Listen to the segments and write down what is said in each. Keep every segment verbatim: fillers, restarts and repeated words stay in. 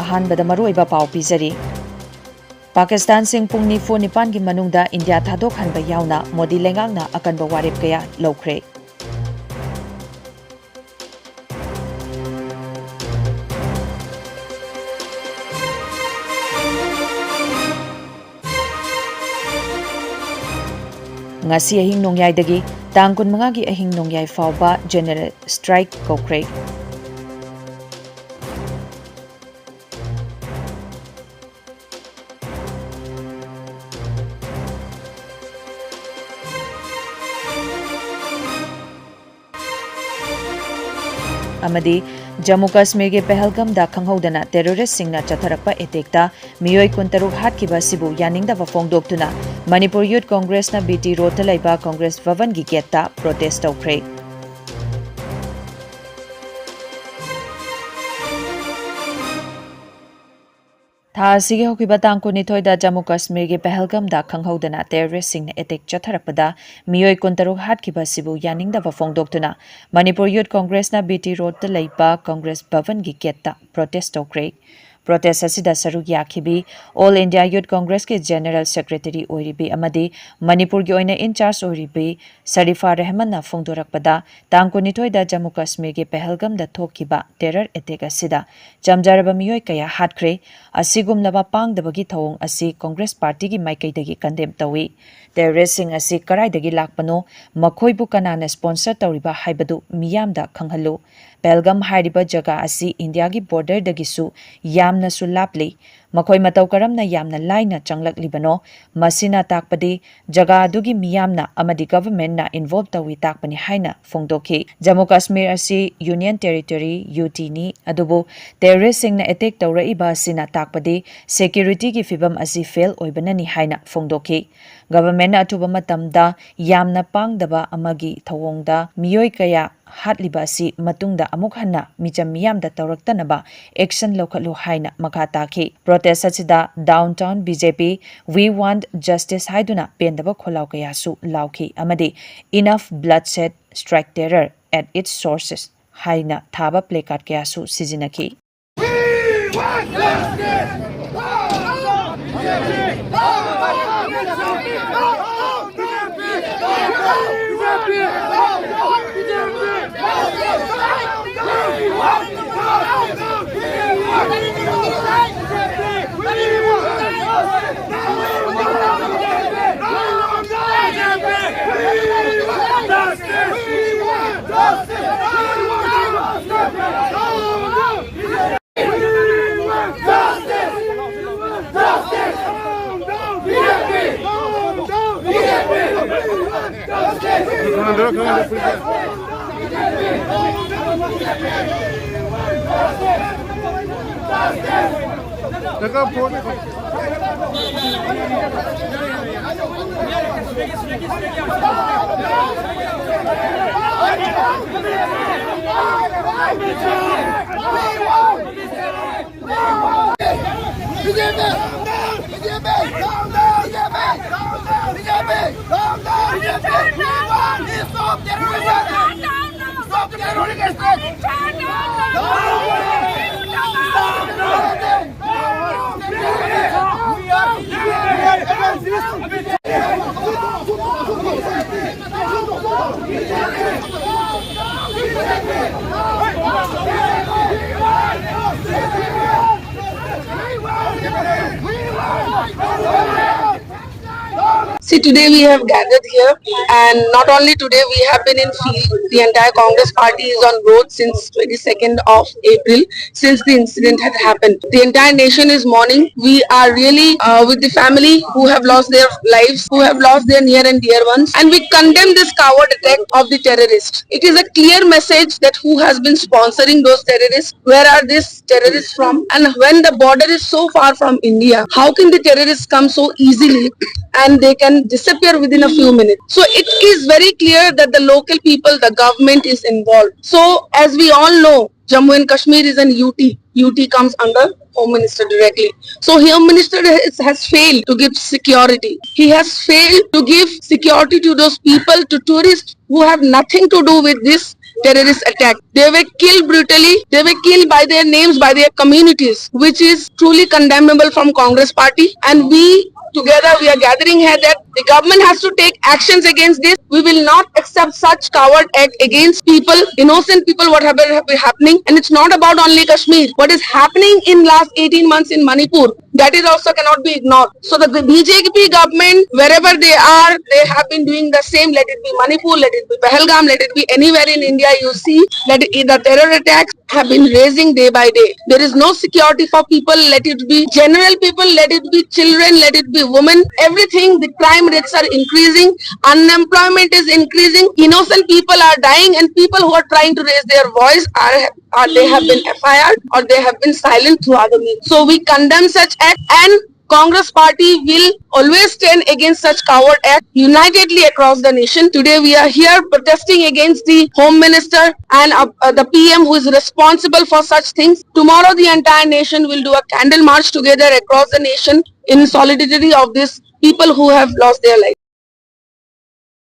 ꯑꯍꯥꯟꯕꯗ ꯃꯔꯨꯑꯣꯏꯕ ꯄꯥꯎ ꯄꯤꯖꯔꯤ꯫ ꯄꯥꯀꯤꯁꯇꯥꯟꯁꯤꯡ ꯄꯨꯡ ꯅꯤꯐꯨ ꯅꯤꯄꯥꯟꯒꯤ ꯃꯅꯨꯡꯗ ꯏꯟꯗꯤꯌꯥ ꯊꯥꯗꯣꯛꯍꯟꯕ ꯌꯥꯎꯅ ꯃꯣꯗꯤ ꯂꯩꯉꯥꯛꯅ ꯑꯀꯟꯕ ꯋꯥꯔꯦꯞ ꯀꯌꯥ ꯂꯧꯈ꯭ꯔꯦ꯫ ꯉꯁꯤ ꯑꯍꯤꯡ ꯅꯣꯡꯌꯥꯏꯗꯒꯤ ꯇꯥꯡ ꯀꯨꯟꯃꯉꯥꯒꯤ ꯑꯍꯤꯡ ꯅꯣꯡꯌꯥꯏ ꯐꯥꯎꯕ ꯖꯦꯅꯔꯦꯜ ꯁ꯭ꯇ꯭ꯔꯥꯏꯛ ꯀꯧꯈ꯭ꯔꯦ꯫ ꯑꯃꯗꯤ ꯖꯝꯃꯨ ꯀꯥꯁꯃꯤꯔꯒꯤ ꯄꯦꯍꯜꯒꯝꯗ ꯈꯪꯍꯧꯗꯅ ꯇꯦꯔꯣꯔꯤꯁ꯭ꯠꯁꯤꯡꯅ ꯆꯠꯊꯔꯛꯄ ꯑꯦꯇꯦꯛꯇ ꯃꯤꯑꯣꯏ ꯀꯨꯟꯇꯔꯨꯛ ꯍꯥꯠꯈꯤꯕ ꯑꯁꯤꯕꯨ ꯌꯥꯅꯤꯡꯗꯕ ꯐꯣꯡꯗꯣꯛꯇꯨꯅ ꯃꯅꯤꯄꯨꯔ ꯌꯨꯊ ꯀꯣꯡꯒ꯭ꯔꯦꯁꯅ ꯕꯤ ꯇꯤ ꯔꯣꯗꯇ ꯂꯩꯕ ꯀꯣꯡꯒ꯭ꯔꯦꯁ ꯚꯕꯟꯒꯤ ꯒꯦꯠꯇ ꯄ꯭ꯔꯣꯇꯦꯁ꯭ꯠ ꯇꯧꯈ꯭ꯔꯦ꯫ ꯊꯥ ꯑꯁꯤꯒꯤ ꯍꯧꯈꯤꯕ ꯇꯥꯡ ꯀꯨꯟꯅꯤꯊꯣꯏꯗ ꯖꯝꯃꯨ ꯀꯥꯁꯃꯤꯔꯒꯤ ꯄꯦꯍꯜꯒꯝꯗ ꯈꯪꯍꯧꯗꯅ ꯇꯦꯔꯣꯔꯤꯁ꯭ꯠꯁꯤꯡꯅ ꯑꯦꯇꯦꯛ ꯆꯠꯊꯔꯛꯄꯗ ꯃꯤꯑꯣꯏ ꯀꯨꯟꯇꯔꯨꯛ ꯍꯥꯠꯈꯤꯕ ꯑꯁꯤꯕꯨ ꯌꯥꯅꯤꯡꯗꯕ ꯐꯣꯡꯗꯣꯛꯇꯨꯅ ꯃꯅꯤꯄꯨꯔ ꯌꯨꯊ ꯀꯣꯡꯒ꯭ꯔꯦꯁꯅ ꯕꯤ ꯇꯤ ꯔꯣꯗꯇ ꯂꯩꯕ ꯀꯣꯡꯒ꯭ꯔꯦꯁ ꯚꯕꯟꯒꯤ ꯒꯦꯠꯇ ꯄ꯭ꯔꯣꯇꯦꯁ꯭ꯠ ꯇꯧꯈ꯭ꯔꯦ꯫ ꯄ꯭ꯔꯣꯇꯦꯁ꯭ꯠ ꯑꯁꯤꯗ ꯁꯔꯨꯛ ꯌꯥꯈꯤꯕꯤ ꯑꯣꯜ ꯏꯟꯗꯤꯌꯥ ꯌꯨꯊ ꯀꯣꯡꯒ꯭ꯔꯦꯁꯀꯤ ꯖꯦꯅꯔꯦꯜ ꯁꯦꯀ꯭ꯔꯦꯇꯔꯤ ꯑꯣꯏꯔꯤꯕꯤ ꯑꯃꯗꯤ ꯃꯅꯤꯄꯨꯔꯒꯤ ꯑꯣꯏꯅ ꯏꯟꯆꯥꯔꯖ ꯑꯣꯏꯔꯤꯕꯤ ꯁꯔꯤꯐꯥ ꯔꯦꯍꯃꯟꯅ ꯐꯣꯡꯗꯣꯔꯛꯄꯗ, ꯇꯥꯡ ꯀꯨꯟꯅꯤꯊꯣꯏꯗ ꯖꯝꯃꯨ ꯀꯥꯁꯃꯤꯔꯒꯤ ꯄꯦꯍꯜꯒꯝꯗ ꯊꯣꯛꯈꯤꯕ ꯇꯦꯔꯔ ꯑꯦꯇꯦꯛ ꯑꯁꯤꯗ ꯆꯝꯖꯔꯕ ꯃꯤꯑꯣꯏ ꯀꯌꯥ ꯍꯥꯠꯈ꯭ꯔꯦ꯫ ꯑꯁꯤꯒꯨꯝꯂꯕ ꯄꯥꯡꯗꯕꯒꯤ ꯊꯧꯑꯣꯡ ꯑꯁꯤ ꯀꯣꯡꯒ꯭ꯔꯦꯁ ꯄꯥꯔꯇꯤꯒꯤ ꯃꯥꯏꯀꯩꯗꯒꯤ ꯀꯟꯗꯦꯝ ꯇꯧꯏ꯫ ꯇꯦꯔꯣꯔꯤꯁ꯭ꯠꯁꯤꯡ ꯑꯁꯤ ꯀꯗꯥꯏꯗꯒꯤ ꯂꯥꯛꯄꯅꯣ, ꯃꯈꯣꯏꯕꯨ ꯀꯅꯥꯅ ꯁ꯭ꯄꯣꯟꯁꯔ ꯇꯧꯔꯤꯕ ꯍꯥꯏꯕꯗꯨ ꯃꯤꯌꯥꯝꯗ ꯈꯪꯍꯜꯂꯨ꯫ ꯄꯦꯍꯜꯒꯝ ꯍꯥꯏꯔꯤꯕ ꯖꯒꯥ ꯑꯁꯤ ꯏꯟꯗꯤꯌꯥꯒꯤ ꯕꯣꯔꯗꯔꯗꯒꯤꯁꯨ ꯌꯥꯝꯅꯁꯨ ꯂꯥꯞꯂꯤ꯫ ꯃꯈꯣꯏ ꯃꯇꯧ ꯀꯔꯝꯅ ꯌꯥꯝꯅ ꯂꯥꯏꯅ ꯆꯪꯂꯛꯂꯤꯕꯅꯣ? ꯃꯁꯤꯅ ꯇꯥꯛꯄꯗꯤ ꯖꯒꯥ ꯑꯗꯨꯒꯤ ꯃꯤꯌꯥꯝꯅ ꯑꯃꯗꯤ ꯒꯚꯔꯟꯃꯦꯟꯠꯅ ꯏꯟꯚꯣꯜꯕ ꯇꯧꯏ ꯇꯥꯛꯄꯅꯤ ꯍꯥꯏꯅ ꯐꯣꯡꯗꯣꯛꯈꯤ꯫ ꯖꯝꯃꯨ ꯀꯥꯁꯃꯤꯔ ꯑꯁꯤ ꯌꯨꯅꯤꯌꯟ ꯇꯦꯔꯤꯇꯣꯔꯤ, ꯌꯨ ꯇꯤꯅꯤ, ꯑꯗꯨꯕꯨ ꯇꯦꯔꯣꯔꯤꯁ꯭ꯠꯁꯤꯡꯅ ꯑꯦꯇꯦꯛ ꯇꯧꯔꯛꯏꯕ ꯑꯁꯤꯅ ꯇꯥꯛꯄꯗꯤ ꯁꯦꯀ꯭ꯌꯨꯔꯤꯇꯤꯒꯤ ꯐꯤꯚꯝ ꯑꯁꯤ ꯐꯦꯜ ꯑꯣꯏꯕꯅꯅꯤ ꯍꯥꯏꯅ ꯐꯣꯡꯗꯣꯛꯈꯤ꯫ ꯒꯚꯔꯟꯃꯦꯟꯠꯅ ꯑꯊꯨꯕ ꯃꯇꯝꯗ ꯌꯥꯝꯅ ꯄꯥꯡꯗꯕ ꯑꯃꯒꯤ ꯊꯧꯑꯣꯡꯗ ꯃꯤꯑꯣꯏ ꯀꯌꯥ ꯍꯥꯠꯂꯤꯕ ꯑꯁꯤ ꯃꯇꯨꯡꯗ ꯑꯃꯨꯛ ꯍꯟꯅ ꯃꯤꯆꯝ ꯃꯤꯌꯥꯝꯗ ꯇꯧꯔꯛꯇꯅꯕ ꯑꯦꯛꯁꯟ ꯂꯧꯈꯠꯂꯨ ꯍꯥꯏꯅ ꯃꯈꯥ ꯇꯥꯈꯤ꯫ ꯄ꯭ꯔꯣꯇꯦꯁ꯭ꯠ ꯑꯁꯤꯗ Downtown B J P, We Want Justice ꯍꯥꯏꯗꯨꯅ ꯄꯦꯟꯗꯕ ꯈꯣꯜꯂꯥꯎ ꯀꯌꯥꯁꯨ ꯂꯥꯎꯈꯤ ꯑꯃꯗꯤ Enough Bloodshed, Strike Terror at its Sources ꯍꯥꯏꯅ ꯊꯥꯕ placard ꯀꯌꯥꯁꯨ ꯁꯤꯖꯤꯟꯅꯈꯤ꯫ See, today we have gathered here, and not only today, we have been in field. The entire Congress party is on road since twenty-second of April, since the incident had happened. The entire nation is mourning. We are really uh, with the family who have lost their lives, who have lost their near and dear ones, and we condemn this coward attack of the terrorists. It is a clear message that who has been sponsoring those terrorists, where are these terrorists from, and when the border is so far from India, how can the terrorists come so easily and they can disappear within a few minutes? So it is very clear that the local people, the government is involved. So as we all know, Jammu and Kashmir is an U T. U T comes under Home Minister directly. So Home Minister has, has failed to give security. He has failed to give security to those people, to tourists who have nothing to do with this terrorist attack. They were killed brutally. They were killed by their names, by their communities, which is truly condemnable from Congress party. And we together we are gathering here that the government has to take actions against this. We will not accept such coward act against people, innocent people, whatever have been happening. And it's not about only Kashmir. What is happening in last eighteen months in Manipur, that is also cannot be ignored. So the B J P government, wherever they are, they have been doing the same. Let it be Manipur, let it be Pahalgam, let it be anywhere in India you see that the terror attacks have been raising day by day. There is no security for people, let it be general people, let it be children, let it be women. Everything, the crime rates are increasing, unemployment is increasing, innocent people are dying, and people who are trying to raise their voice are, are they have been F I R or they have been silent throughout the means. So we condemn such act, and Congress party will always stand against such coward act unitedly across the nation. Today we are here protesting against the Home Minister and uh, uh, the P M who is responsible for such things. Tomorrow the entire nation will do a candle march together across the nation in solidarity of these people who have lost their life.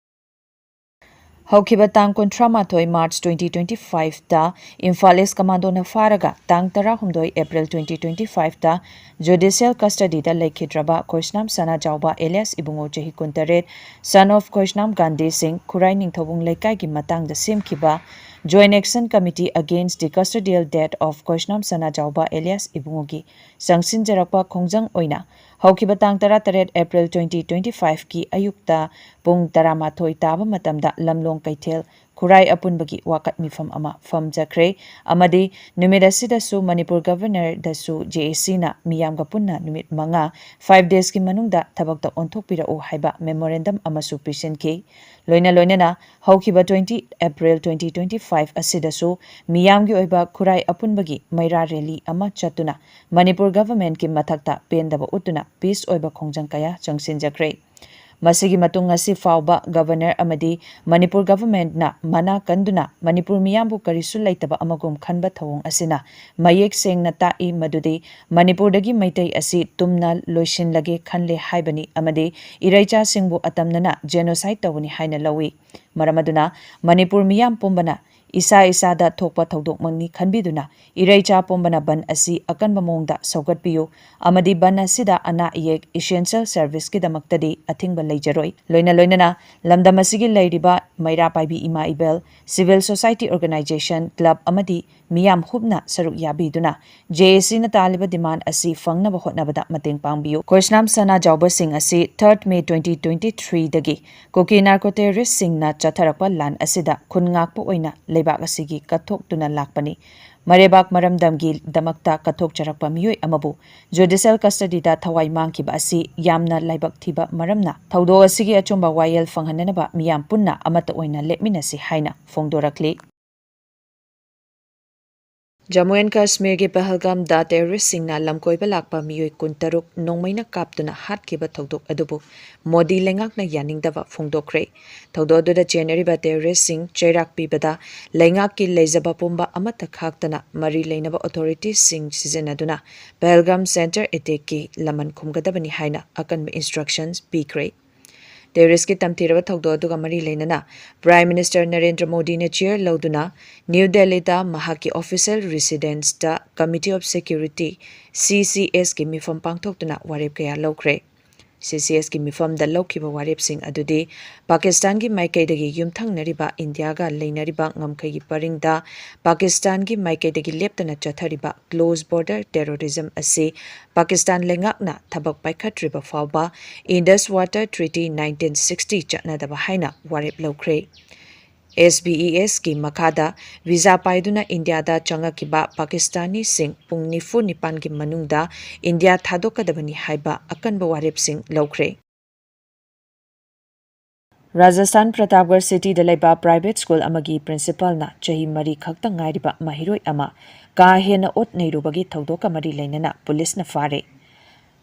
ꯍꯧꯈꯤꯕ ꯇꯥꯡ ꯀꯨꯟꯊ꯭ꯔꯥ ꯃꯥꯊꯣꯏ March twenty twenty five ꯇ ꯏꯝꯐꯥꯜ ꯏꯁ ꯀꯃꯥꯟꯗꯣꯅ ꯐꯥꯔꯒ ꯇꯥꯡ ꯇꯔꯥꯍꯨꯝꯗꯣꯏ April twenty twenty five ꯇ judicial custody ꯗ ꯂꯩꯈꯤꯗ꯭ꯔꯕ ꯈꯣꯏꯁꯅꯥꯝ ꯁꯅꯥꯖꯥꯎꯕ alias ꯏꯕꯨꯡꯉꯣ ꯆꯍꯤ ꯀꯨꯟꯇꯔꯦꯠ, son of ꯈꯣꯏꯁꯅꯥꯝ ꯒꯥꯟꯙꯤ ꯁꯤꯡ, ꯈꯨꯔꯥꯏ ꯅꯤꯡꯊꯧꯕꯨꯡ ꯂꯩꯀꯥꯏꯒꯤ ꯃꯇꯥꯡꯗ ꯁꯦꯝꯈꯤꯕ Joint Action Committee Against the Custodial Death of ꯈꯣꯏꯁꯅꯥꯝ Sanajaoba alias ꯏꯕꯨꯡꯉꯣꯒꯤ ꯆꯪꯁꯤꯟꯖꯔꯛꯄ ꯈꯣꯡꯖꯪ ꯑꯣꯏꯅ ꯍꯧꯈꯤꯕ ꯇꯥꯡ ꯇꯔꯥꯇꯔꯦꯠ April twenty twenty five ꯀꯤ ꯑꯌꯨꯛꯇ ꯄꯨꯡ ꯇꯔꯥꯃꯥꯊꯣꯏ ꯇꯥꯕ ꯃꯇꯝꯗ ꯂꯝꯂꯣꯡ ꯀꯩꯊꯦꯜ ꯈꯨꯔꯥꯏ ꯑꯄꯨꯟꯕꯒꯤ ꯋꯥꯀꯠ ꯃꯤꯐꯝ ꯑꯃ ꯐꯝꯖꯈ꯭ꯔꯦ ꯑꯃꯗꯤ ꯅꯨꯃꯤꯠ ꯑꯁꯤꯗꯁꯨ ꯃꯅꯤꯄꯨꯔ Governor ꯗꯁꯨ J A C ꯅ ꯃꯤꯌꯥꯝꯒ ꯄꯨꯟꯅ ꯅꯨꯃꯤꯠ ꯃꯉꯥ, five days ꯀꯤ ꯃꯅꯨꯡꯗ ꯊꯕꯛꯇ ꯑꯣꯟꯊꯣꯛꯄꯤꯔꯛꯎ ꯍꯥꯏꯕ memorandum ꯑꯃꯁꯨ ꯄꯤꯁꯤꯟꯈꯤ꯫ ꯂꯣꯏꯅ ꯂꯣꯏꯅꯅ ꯍꯧꯈꯤꯕ twenty April twenty twenty five ꯑꯁꯤꯗꯁꯨ ꯃꯤꯌꯥꯝꯒꯤ ꯑꯣꯏꯕ ꯈꯨꯔꯥꯏ ꯑꯄꯨꯟꯕꯒꯤ ꯃꯩꯔꯥ rally ꯑꯃ ꯆꯠꯇꯨꯅ ꯃꯅꯤꯄꯨꯔ Government ꯀꯤ ꯃꯊꯛꯇ ꯄꯦꯟꯗꯕ ꯎꯠꯇꯨꯅ peace ꯑꯣꯏꯕ ꯈꯣꯡꯖꯪ ꯀꯌꯥ ꯆꯪꯁꯤꯟꯖꯈ꯭ꯔꯦ꯫ ꯃꯁꯤꯒꯤ ꯃꯇꯨꯡ ꯉꯁꯤ ꯐꯥꯎꯕ ꯒꯕꯔꯅꯔ ꯑꯃꯗꯤ ꯃꯅꯤꯄꯨꯔ ꯒꯚꯔꯟꯃꯦꯟꯠꯅ ꯃꯅꯥ ꯀꯟꯗꯨꯅ ꯃꯅꯤꯄꯨꯔ ꯃꯤꯌꯥꯝꯕꯨ ꯀꯔꯤꯁꯨ ꯂꯩꯇꯕ ꯑꯃꯒꯨꯝ ꯈꯟꯕ ꯊꯧꯑꯣꯡ ꯑꯁꯤꯅ ꯃꯌꯦꯛ ꯁꯦꯡꯅ ꯇꯥꯛꯏ ꯃꯗꯨꯗꯤ ꯃꯅꯤꯄꯨꯔꯗꯒꯤ ꯃꯩꯇꯩ ꯑꯁꯤ ꯇꯨꯝꯅ ꯂꯣꯏꯁꯤꯟꯂꯒꯦ ꯈꯟꯂꯦ ꯍꯥꯏꯕꯅꯤ ꯑꯃꯗꯤ ꯏꯔꯩꯆꯥꯁꯤꯡꯕꯨ ꯑꯇꯝꯅꯅ genocide ꯇꯧꯕꯅꯤ ꯍꯥꯏꯅ ꯂꯧꯏ꯫ ꯃꯔꯝ ꯑꯗꯨꯅ ꯃꯅꯤꯄꯨꯔ ꯃꯤꯌꯥꯝ ꯄꯨꯝꯕꯅ ꯏꯁꯥ ꯏꯁꯥꯗ ꯊꯣꯛꯄ ꯊꯧꯗꯣꯛꯃꯛꯅꯤ ꯈꯟꯕꯤꯗꯨꯅ ꯏꯔꯩꯆꯥ ꯄꯨꯝꯕꯅ ꯕꯟ ꯑꯁꯤ ꯑꯀꯟꯕ ꯃꯑꯣꯡꯗ ꯁꯧꯒꯠꯄꯤꯌꯨ ꯑꯃꯗꯤ ꯕꯟ ꯑꯁꯤꯗ ꯑꯅꯥ ꯑꯌꯦꯛ essential serviceꯀꯤꯗꯃꯛꯇꯗꯤ ꯑꯊꯤꯡꯕ ꯂꯩꯖꯔꯣꯏ꯫ ꯂꯣꯏꯅ ꯂꯣꯏꯅꯅ ꯂꯝꯗꯝ ꯑꯁꯤꯒꯤ ꯂꯩꯔꯤꯕ ꯃꯩꯔꯥ ꯄꯥꯏꯕꯤ ꯏꯃꯥ ꯏꯕꯦꯜ, civil society organisation, club ꯑꯃꯗꯤ ꯃꯤꯌꯥꯝ ꯍꯨꯞꯅ ꯁꯔꯨꯛ ꯌꯥꯕꯤꯗꯨꯅ JACꯅ ꯇꯥꯜꯂꯤꯕ demand ꯑꯁꯤ ꯐꯪꯅꯕ ꯍꯣꯠꯅꯕꯗ ꯃꯇꯦꯡ ꯄꯥꯡꯕꯤꯌꯨ꯫ ꯈꯣꯏꯁꯅꯥꯝ ꯁꯅꯥꯖꯥꯎꯕꯁꯤꯡ ꯑꯁꯤ third May twenty twenty threeꯗꯒꯤ ꯀꯨꯀꯤ narco terroristꯁꯤꯡꯅ ꯆꯠꯊꯔꯛꯄ ꯂꯥꯟ ꯑꯁꯤꯗ ꯈꯨꯟ ꯉꯥꯛꯄ ꯑꯣꯏꯅ ꯂꯩꯕꯥꯛ ꯑꯁꯤꯒꯤ ꯀꯠꯊꯣꯛꯇꯨꯅ ꯂꯥꯛꯄꯅꯤ꯫ ꯃꯔꯩꯕꯥꯛ ꯃꯔꯝꯗꯝꯒꯤꯗꯃꯛꯇ ꯀꯠꯊꯣꯛꯆꯔꯛꯄ ꯃꯤꯑꯣꯏ ꯑꯃꯕꯨ judicial custodyꯗ ꯊꯋꯥꯏ ꯃꯥꯡꯈꯤꯕ ꯑꯁꯤ ꯌꯥꯝꯅ ꯂꯥꯏꯕꯛ ꯊꯤꯕ ꯃꯔꯝꯅ ꯊꯧꯗꯣꯛ ꯑꯁꯤꯒꯤ ꯑꯆꯨꯝꯕ ꯋꯥꯌꯦꯜ ꯐꯪꯍꯟꯅꯅꯕ ꯃꯤꯌꯥꯝ ꯄꯨꯟꯅ ꯑꯃꯠꯇ ꯑꯣꯏꯅ ꯂꯦꯞꯃꯤꯟꯅꯁꯤ ꯍꯥꯏꯅ ꯐꯣꯡꯗꯣꯔꯛꯂꯤ꯫ ꯖꯝꯃꯨ ꯑꯦꯟ ꯀꯥꯁꯃꯤꯔꯒꯤ ꯄꯍꯜꯒꯥꯝꯗ terroristꯁꯤꯡꯅ ꯂꯝꯀꯣꯏꯕ ꯂꯥꯛꯄ ꯃꯤꯑꯣꯏ ꯀꯨꯟꯇꯔꯨꯛ ꯅꯣꯡꯃꯩꯅ ꯀꯥꯞꯇꯨꯅ ꯍꯥꯠꯈꯤꯕ ꯊꯧꯗꯣꯛ ꯑꯗꯨꯕꯨ ꯃꯣꯗꯤ ꯂꯩꯉꯥꯛꯅ ꯌꯥꯅꯤꯡꯗꯕ ꯐꯣꯡꯗꯣꯛꯈ꯭ꯔꯦ꯫ ꯊꯧꯗꯣꯛ ꯑꯗꯨꯗ ꯆꯦꯟꯅꯔꯤꯕ terroristꯁꯤꯡ ꯆꯩꯔꯥꯛ ꯄꯤꯕꯗ ꯂꯩꯉꯥꯛꯀꯤ ꯂꯩꯖꯕ ꯄꯨꯝꯕ ꯑꯃꯠꯇ ꯈꯥꯛꯇꯅ ꯃꯔꯤ ꯂꯩꯅꯕ authoritiesꯁꯤꯡ ꯁꯤꯖꯤꯟꯅꯗꯨꯅ ꯄꯍꯜꯒꯥꯝ center attackꯀꯤ ꯂꯃꯟ ꯈꯨꯝꯒꯗꯕꯅꯤ ꯍꯥꯏꯅ ꯑꯀꯟꯕ instructions ꯄꯤꯈ꯭ꯔꯦ꯫ Terroristꯀꯤ ꯇꯝꯊꯤꯔꯕ ꯊꯧꯗꯣꯛ ꯑꯗꯨꯒ ꯃꯔꯤ ꯂꯩꯅꯅ Prime Minister ꯅꯔꯦꯟꯗ꯭ꯔ ꯃꯣꯗꯤꯅ chair ꯂꯧꯗꯨꯅ ꯅ꯭ꯌꯨ ꯗꯦꯜꯂꯤꯗ ꯃꯍꯥꯛꯀꯤ official residenceꯇ Committee of Security, CCSꯀꯤ ꯃꯤꯐꯝ ꯄꯥꯡꯊꯣꯛꯇꯨꯅ ꯋꯥꯔꯦꯞ ꯀꯌꯥ ꯂꯧꯈ꯭ꯔꯦ꯫ CCSꯀꯤ ꯃꯤꯐꯝꯗ ꯂꯧꯈꯤꯕ ꯋꯥꯔꯦꯞꯁꯤꯡ ꯑꯗꯨꯗꯤ ꯄꯥꯀꯤꯁꯇꯥꯟꯒꯤ ꯃꯥꯏꯀꯩꯗꯒꯤ ꯌꯨꯝꯊꯪꯅꯔꯤꯕ ꯏꯟꯗꯤꯌꯥꯒ ꯂꯩꯅꯔꯤꯕ ꯉꯝꯈꯩꯒꯤ ꯄꯔꯤꯡꯗ ꯄꯥꯀꯤꯁꯇꯥꯟꯒꯤ ꯃꯥꯏꯀꯩꯗꯒꯤ ꯂꯦꯞꯇꯅ ꯆꯠꯊꯔꯤꯕ close border terrorism ꯑꯁꯤ ꯄꯥꯀꯤꯁꯇꯥꯟ ꯂꯩꯉꯥꯛꯅ ꯊꯕꯛ ꯄꯥꯏꯈꯠꯇ꯭ꯔꯤꯕ ꯐꯥꯎꯕ Indus Water Treaty nineteen sixty ꯆꯠꯅꯗꯕ ꯍꯥꯏꯅ ꯋꯥꯔꯦꯞ ꯂꯧꯈ꯭ꯔꯦ꯫ SBESꯀꯤ ꯃꯈꯥꯗ visa ꯄꯥꯏꯗꯨꯅ ꯏꯟꯗꯤꯌꯥꯗ ꯆꯪꯉꯛꯈꯤꯕ ꯄꯥꯀꯤꯁꯇꯥꯅꯤꯁꯤꯡ ꯄꯨꯡ ꯅꯤꯐꯨ ꯅꯤꯄꯥꯟꯒꯤ ꯃꯅꯨꯡꯗ ꯏꯟꯗꯤꯌꯥ ꯊꯥꯗꯣꯛꯀꯗꯕꯅꯤ ꯍꯥꯏꯕ ꯑꯀꯟꯕ ꯋꯥꯔꯦꯞꯁꯤꯡ ꯂꯧꯈ꯭ꯔꯦ꯫ ꯔꯥꯖꯁꯊꯥꯟ ꯄ꯭ꯔꯇꯥꯞꯒꯔ cityꯗ ꯂꯩꯕ private school ꯑꯃꯒꯤ principalꯅ ꯆꯍꯤ ꯃꯔꯤ ꯈꯛꯇ ꯉꯥꯏꯔꯤꯕ ꯃꯍꯩꯔꯣꯏ ꯑꯃ ꯀꯥ ꯍꯦꯟꯅ ꯑꯣꯠ ꯅꯩꯔꯨꯕꯒꯤ ꯊꯧꯗꯣꯛꯀ ꯃꯔꯤ ꯂꯩꯅꯅ ꯄꯨꯂꯤꯁꯅ ꯐꯥꯔꯦ꯫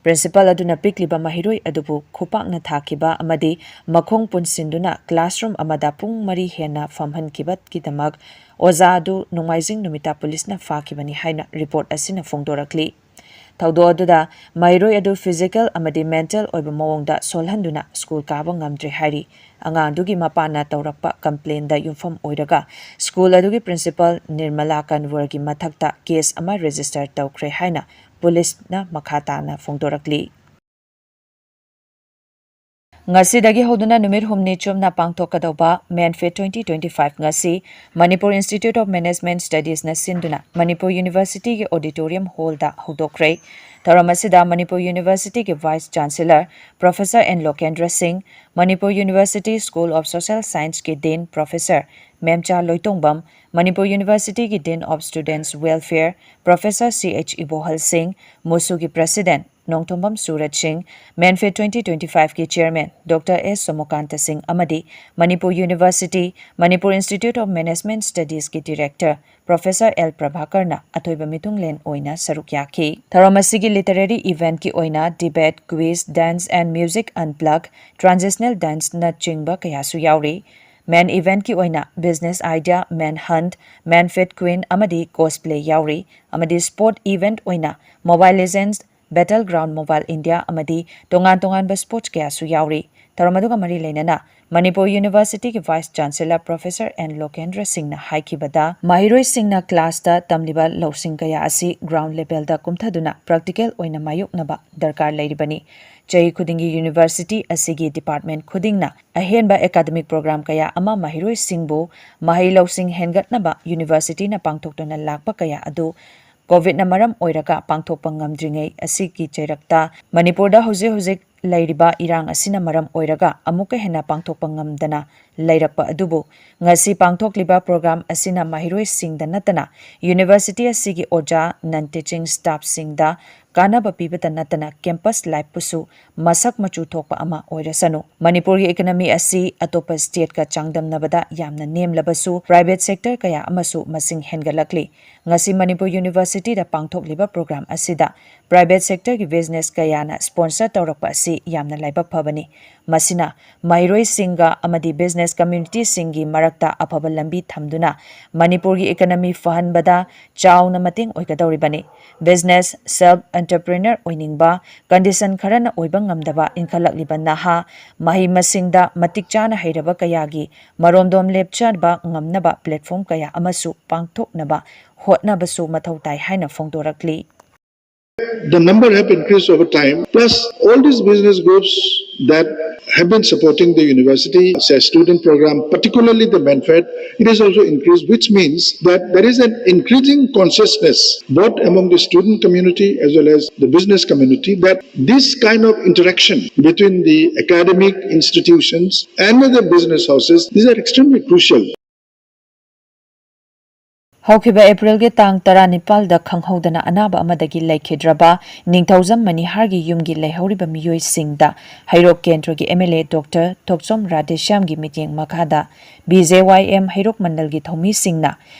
Principal ꯑꯗꯨꯅ ꯄꯤꯛꯂꯤꯕ ꯃꯍꯩꯔꯣꯏ ꯑꯗꯨꯕꯨ ꯈꯨꯄꯥꯛꯅ ꯊꯥꯈꯤꯕ ꯑꯃꯗꯤ ꯃꯈꯣꯡ ꯄꯨꯟꯁꯤꯟꯗꯨꯅ classroom ꯑꯃꯗ ꯄꯨꯡ ꯃꯔꯤ ꯍꯦꯟꯅ ꯐꯝꯍꯟꯈꯤꯕꯒꯤꯗꯃꯛ ꯑꯣꯖꯥ ꯑꯗꯨ ꯅꯣꯡꯃꯥꯏꯖꯤꯡ ꯅꯨꯃꯤꯠꯇ ꯄꯨꯂꯤꯁꯅ ꯐꯥꯈꯤꯕꯅꯤ ꯍꯥꯏꯅ report ꯑꯁꯤꯅ ꯐꯣꯡꯗꯣꯔꯛꯂꯤ꯫ ꯊꯧꯗꯣꯛ ꯑꯗꯨꯗ ꯃꯍꯩꯔꯣꯏ ꯑꯗꯨ physical ꯑꯃꯗꯤ mental ꯑꯣꯏꯕ ꯃꯑꯣꯡꯗ ꯁꯣꯜꯍꯟꯗꯨꯅ school ꯀꯥꯕ ꯉꯝꯗ꯭ꯔꯦ ꯍꯥꯏꯔꯤ꯫ ꯑꯉꯥꯡꯗꯨꯒꯤ ꯃꯄꯥꯅ ꯇꯧꯔꯛꯄ complainꯗ ꯌꯨꯝꯐꯝ ꯑꯣꯏꯔꯒ school ꯑꯗꯨꯒꯤ principal ꯅꯤꯔꯃꯂꯥ ꯀꯟꯋꯔꯒꯤ ꯃꯊꯛꯇ case ꯑꯃ register ꯇꯧꯈ꯭ꯔꯦ ꯍꯥꯏꯅ ꯄꯨꯂꯤꯁꯅ ꯃꯈꯥ ꯇꯥꯅ ꯐꯣꯡꯗꯣꯔꯛꯂꯤ꯫ ꯉꯁꯤꯗꯒꯤ ꯍꯧꯗꯨꯅ ꯅꯨꯃꯤꯠ ꯍꯨꯝꯅꯤ ꯆꯨꯞꯅ ꯄꯥꯡꯊꯣꯛꯀꯗꯧꯕ ꯃꯦꯟꯐꯦꯠ twenty twenty-five ꯉꯁꯤ ꯃꯅꯤꯄꯨꯔ Institute of Management Studiesꯅ ꯁꯤꯟꯗꯨꯅ ꯃꯅꯤꯄꯨꯔ Universityꯒꯤ auditorium hallꯗ ꯍꯧꯗꯣꯛꯈ꯭ꯔꯦ꯫ ꯊꯧꯔꯝ ꯑꯁꯤꯗ Manipur Universityꯒꯤ Vice Chancellor Professor N ꯂꯣꯀꯦꯟꯗ꯭ꯔ ꯁꯤꯡ, Manipur University School of Social Scienceꯀꯤ Dean Professor ꯃꯦꯝꯆꯥ Loitongbam, Manipur Universityꯒꯤ Dean of Students Welfare Professor C H ꯏꯕꯣꯍꯜ ꯁꯤꯡ, ꯃꯨꯁꯨꯒꯤ President ꯅꯣꯡꯊꯣꯝꯕꯝ ꯁꯨꯔꯠ ꯁꯤꯡ, ꯃꯦꯟꯐꯦꯠ twenty twenty-fiveꯀꯤ Chairman Doctor S ꯁꯣꯃꯣꯀꯥꯟꯇ ꯁꯤꯡ ꯑꯃꯗꯤ Manipur University, Manipur Institute of Management Studiesꯀꯤ Director Professor L ꯄ꯭ꯔꯚꯥꯀꯔꯅ ꯑꯊꯣꯏꯕ ꯃꯤꯊꯨꯡꯂꯦꯟ ꯑꯣꯏꯅ ꯁꯔꯨꯛ ꯌꯥꯈꯤ꯫ ꯊꯧꯔꯝ ꯑꯁꯤꯒꯤ literary eventꯀꯤ ꯑꯣꯏꯅ debate, quiz, dance and music unplugged, transitional danceꯅꯆꯤꯡꯕ ꯀꯌꯥꯁꯨ ꯌꯥꯎꯔꯤ꯫ Men eventꯀꯤ ꯑꯣꯏꯅ business idea, men hunt, men fit queen ꯑꯃꯗꯤ cosplay ꯌꯥꯎꯔꯤ꯫ ꯑꯃꯗꯤ sport event ꯑꯣꯏꯅ Mobile Legends, Battleground Mobile India ꯑꯃꯗꯤ ꯇꯣꯉꯥꯟ ꯇꯣꯉꯥꯟꯕ sports ꯀꯌꯥꯁꯨ ꯌꯥꯎꯔꯤ꯫ ꯊꯧꯔꯝ ꯑꯗꯨꯒ ꯃꯔꯤ ꯂꯩꯅꯅ Manipur Universityꯒꯤ Vice Chancellor Professor N ꯂꯣꯀꯦꯟꯗ꯭ꯔ ꯁꯤꯡꯅ ꯍꯥꯏꯈꯤꯕꯗ, ꯃꯍꯩꯔꯣꯏꯁꯤꯡꯅ classꯇ ꯇꯝꯂꯤꯕ ꯂꯧꯁꯤꯡ ꯀꯌꯥ ꯑꯁꯤ ground levelꯗ ꯀꯨꯝꯊꯗꯨꯅ practical ꯑꯣꯏꯅ ꯃꯥꯌꯣꯛꯅꯕ ꯗꯔꯀꯥꯔ ꯂꯩꯔꯤꯕꯅꯤ꯫ ꯆꯍꯤ ꯈꯨꯗꯤꯡꯒꯤ university ꯑꯁꯤꯒꯤ department ꯈꯨꯗꯤꯡꯅ ꯑꯍꯦꯟꯕ academic program ꯀꯌꯥ ꯑꯃ ꯃꯍꯩꯔꯣꯏꯁꯤꯡꯕꯨ ꯃꯍꯩ ꯂꯧꯁꯤꯡ ꯍꯦꯟꯒꯠꯅꯕ universityꯅ ꯄꯥꯡꯊꯣꯛꯇꯨꯅ ꯂꯥꯛꯄ ꯀꯌꯥ ꯑꯗꯨ COVIDꯅ ꯃꯔꯝ ꯑꯣꯏꯔꯒ ꯄꯥꯡꯊꯣꯛꯄ ꯉꯝꯗ꯭ꯔꯤꯉꯩ ꯑꯁꯤꯒꯤ ꯆꯩꯔꯛꯇ ꯃꯅꯤꯄꯨꯔꯗ ꯍꯧꯖꯤꯛ ꯍꯧꯖꯤꯛ ꯂꯩꯔꯤꯕ ꯏꯔꯥꯡ ꯑꯁꯤꯅ ꯃꯔꯝ ꯑꯣꯏꯔꯒ ꯑꯃꯨꯛꯀ ꯍꯦꯟꯅ ꯄꯥꯡꯊꯣꯛꯄ ꯉꯝꯗꯅ ꯂꯩꯔꯛꯄ ꯑꯗꯨꯕꯨ ꯉꯁꯤ ꯄꯥꯡꯊꯣꯛꯂꯤꯕ ꯄ꯭ꯔꯣꯒ꯭ꯔꯥꯝ ꯑꯁꯤꯅ ꯃꯍꯩꯔꯣꯏꯁꯤꯡꯗ ꯅꯠꯇꯅ ꯌꯨꯅꯤꯚꯔꯁꯤꯇꯤ ꯑꯁꯤꯒꯤ ꯑꯣꯖꯥ, ꯅꯟ ꯇꯤꯆꯤꯡ ꯁ꯭ꯇꯥꯐꯁꯤꯡꯗ ꯀꯥꯟꯅꯕ ꯄꯤꯕꯇ ꯅꯠꯇꯅ ꯀꯦꯝꯄꯁ ꯂꯥꯏꯐꯄꯨꯁꯨ ꯃꯁꯛ ꯃꯆꯨ ꯊꯣꯛꯄ ꯑꯃ ꯑꯣꯏꯔꯁꯅꯨ꯫ ꯃꯅꯤꯄꯨꯔꯒꯤ ꯏꯀꯅꯃꯤ ꯑꯁꯤ ꯑꯇꯣꯞꯄ ꯁ꯭ꯇꯦꯠꯀ ꯆꯥꯡꯗꯝꯅꯕꯗ ꯌꯥꯝꯅ ꯅꯦꯝꯂꯕꯁꯨ ꯄ꯭ꯔꯥꯏꯚꯦꯠ ꯁꯦꯛꯇꯔ ꯀꯌꯥ ꯑꯃꯁꯨ ꯃꯁꯤꯡ ꯍꯦꯟꯒꯠꯂꯛꯂꯤ꯫ ꯉꯁꯤ ꯃꯅꯤꯄꯨꯔ ꯌꯨꯅꯤꯚꯔꯁꯤꯇꯤꯗ ꯄꯥꯡꯊꯣꯛꯂꯤꯕ ꯄ꯭ꯔꯣꯒ꯭ꯔꯥꯝ ꯑꯁꯤꯗ ꯄ꯭ꯔꯥꯏꯚꯦꯠ ꯁꯦꯛꯇꯔꯒꯤ ꯕꯤꯖꯤꯅꯦꯁ ꯀꯌꯥꯅ ꯁ꯭ꯄꯣꯟꯁꯔ ꯇꯧꯔꯛꯄ ꯑꯁꯤ ꯌꯥꯝꯅ ꯂꯥꯏꯕꯛ ꯐꯕꯅꯤ꯫ ꯃꯁꯤꯅ ꯃꯍꯩꯔꯣꯏꯁꯤꯡꯒ ꯑꯃꯗꯤ ꯕꯤꯖꯤꯅꯦꯁ ꯀꯝꯃ꯭ꯌꯨꯅꯤꯇꯤꯁꯤꯡꯒꯤ ꯃꯔꯛꯇ ꯑꯐꯕ ꯂꯝꯕꯤ ꯊꯝꯗꯨꯅ ꯃꯅꯤꯄꯨꯔꯒꯤ ꯏꯀꯅꯃꯤ ꯐꯍꯟꯕꯗ ꯆꯥꯎꯅ ꯃꯇꯦꯡ ꯑꯣꯏꯒꯗꯧꯔꯤꯕꯅꯤ꯫ ꯕꯤꯖꯤꯅꯦꯁ, ꯁꯦꯜꯐ ꯑꯦꯟꯇꯔꯄ꯭ꯔꯤꯅꯔ ꯑꯣꯏꯅꯤꯡꯕ, ꯀꯟꯗꯤꯁꯟ ꯈꯔꯅ ꯑꯣꯏꯕ ꯉꯝꯗꯕ ꯏꯟꯈꯠꯂꯛꯂꯤꯕ ꯅꯍꯥ, ꯃꯍꯩ ꯃꯁꯤꯡꯗ ꯃꯇꯤꯛ ꯆꯥꯅ ꯍꯩꯔꯕ ꯀꯌꯥꯒꯤ ꯃꯔꯣꯝꯗꯣꯝ ꯂꯦꯞꯆꯕ ꯉꯝꯅꯕ ꯄ꯭ꯂꯦꯠꯐꯣꯔꯝ ꯀꯌꯥ ꯑꯃꯁꯨ ꯄꯥꯡꯊꯣꯛꯅꯕ ꯍꯣꯠꯅꯕꯁꯨ ꯃꯊꯧ ꯇꯥꯏ ꯍꯥꯏꯅ ꯐꯣꯡꯗꯣꯔꯛꯂꯤ꯫ The number have increased over time. Plus, all these business groups that have been supporting the university, say student program, particularly the MANFED, it has also increased, which means that there is an increasing consciousness both among the student community as well as the business community that this kind of interaction between the academic institutions and the business houses, these are extremely crucial. ꯍꯧꯈꯤꯕ ꯑꯦꯄ꯭ꯔꯤꯜꯒꯤ ꯇꯥꯡ ꯇꯔꯥꯅꯤꯄꯥꯜꯗ ꯈꯪꯍꯧꯗꯅ ꯑꯅꯥꯕ ꯑꯃꯗꯒꯤ ꯂꯩꯈꯤꯗ꯭ꯔꯕ ꯅꯤꯡꯊꯧꯖꯝ ꯃꯅꯤꯍꯥꯔꯒꯤ ꯌꯨꯝꯒꯤ ꯂꯩꯍꯧꯔꯤꯕ ꯃꯤꯑꯣꯏꯁꯤꯡꯗ ꯍꯩꯔꯣꯛ ꯀꯦꯟꯗ꯭ꯔꯒꯤ ꯑꯦꯝ ꯑꯦꯜ ꯑꯦ ꯗꯣꯛꯇꯔ ꯊꯣꯛꯆꯣꯝ ꯔꯥꯙꯦꯁ꯭ꯌꯥꯝꯒꯤ ꯃꯤꯠꯌꯦꯡ ꯃꯈꯥꯗ ꯕꯤ ꯖꯦ ꯋꯥꯏ ꯑꯦꯝ ꯍꯩꯔꯣꯛ ꯃꯟꯗꯜꯒꯤ ꯊꯧꯃꯤꯁꯤꯡꯅ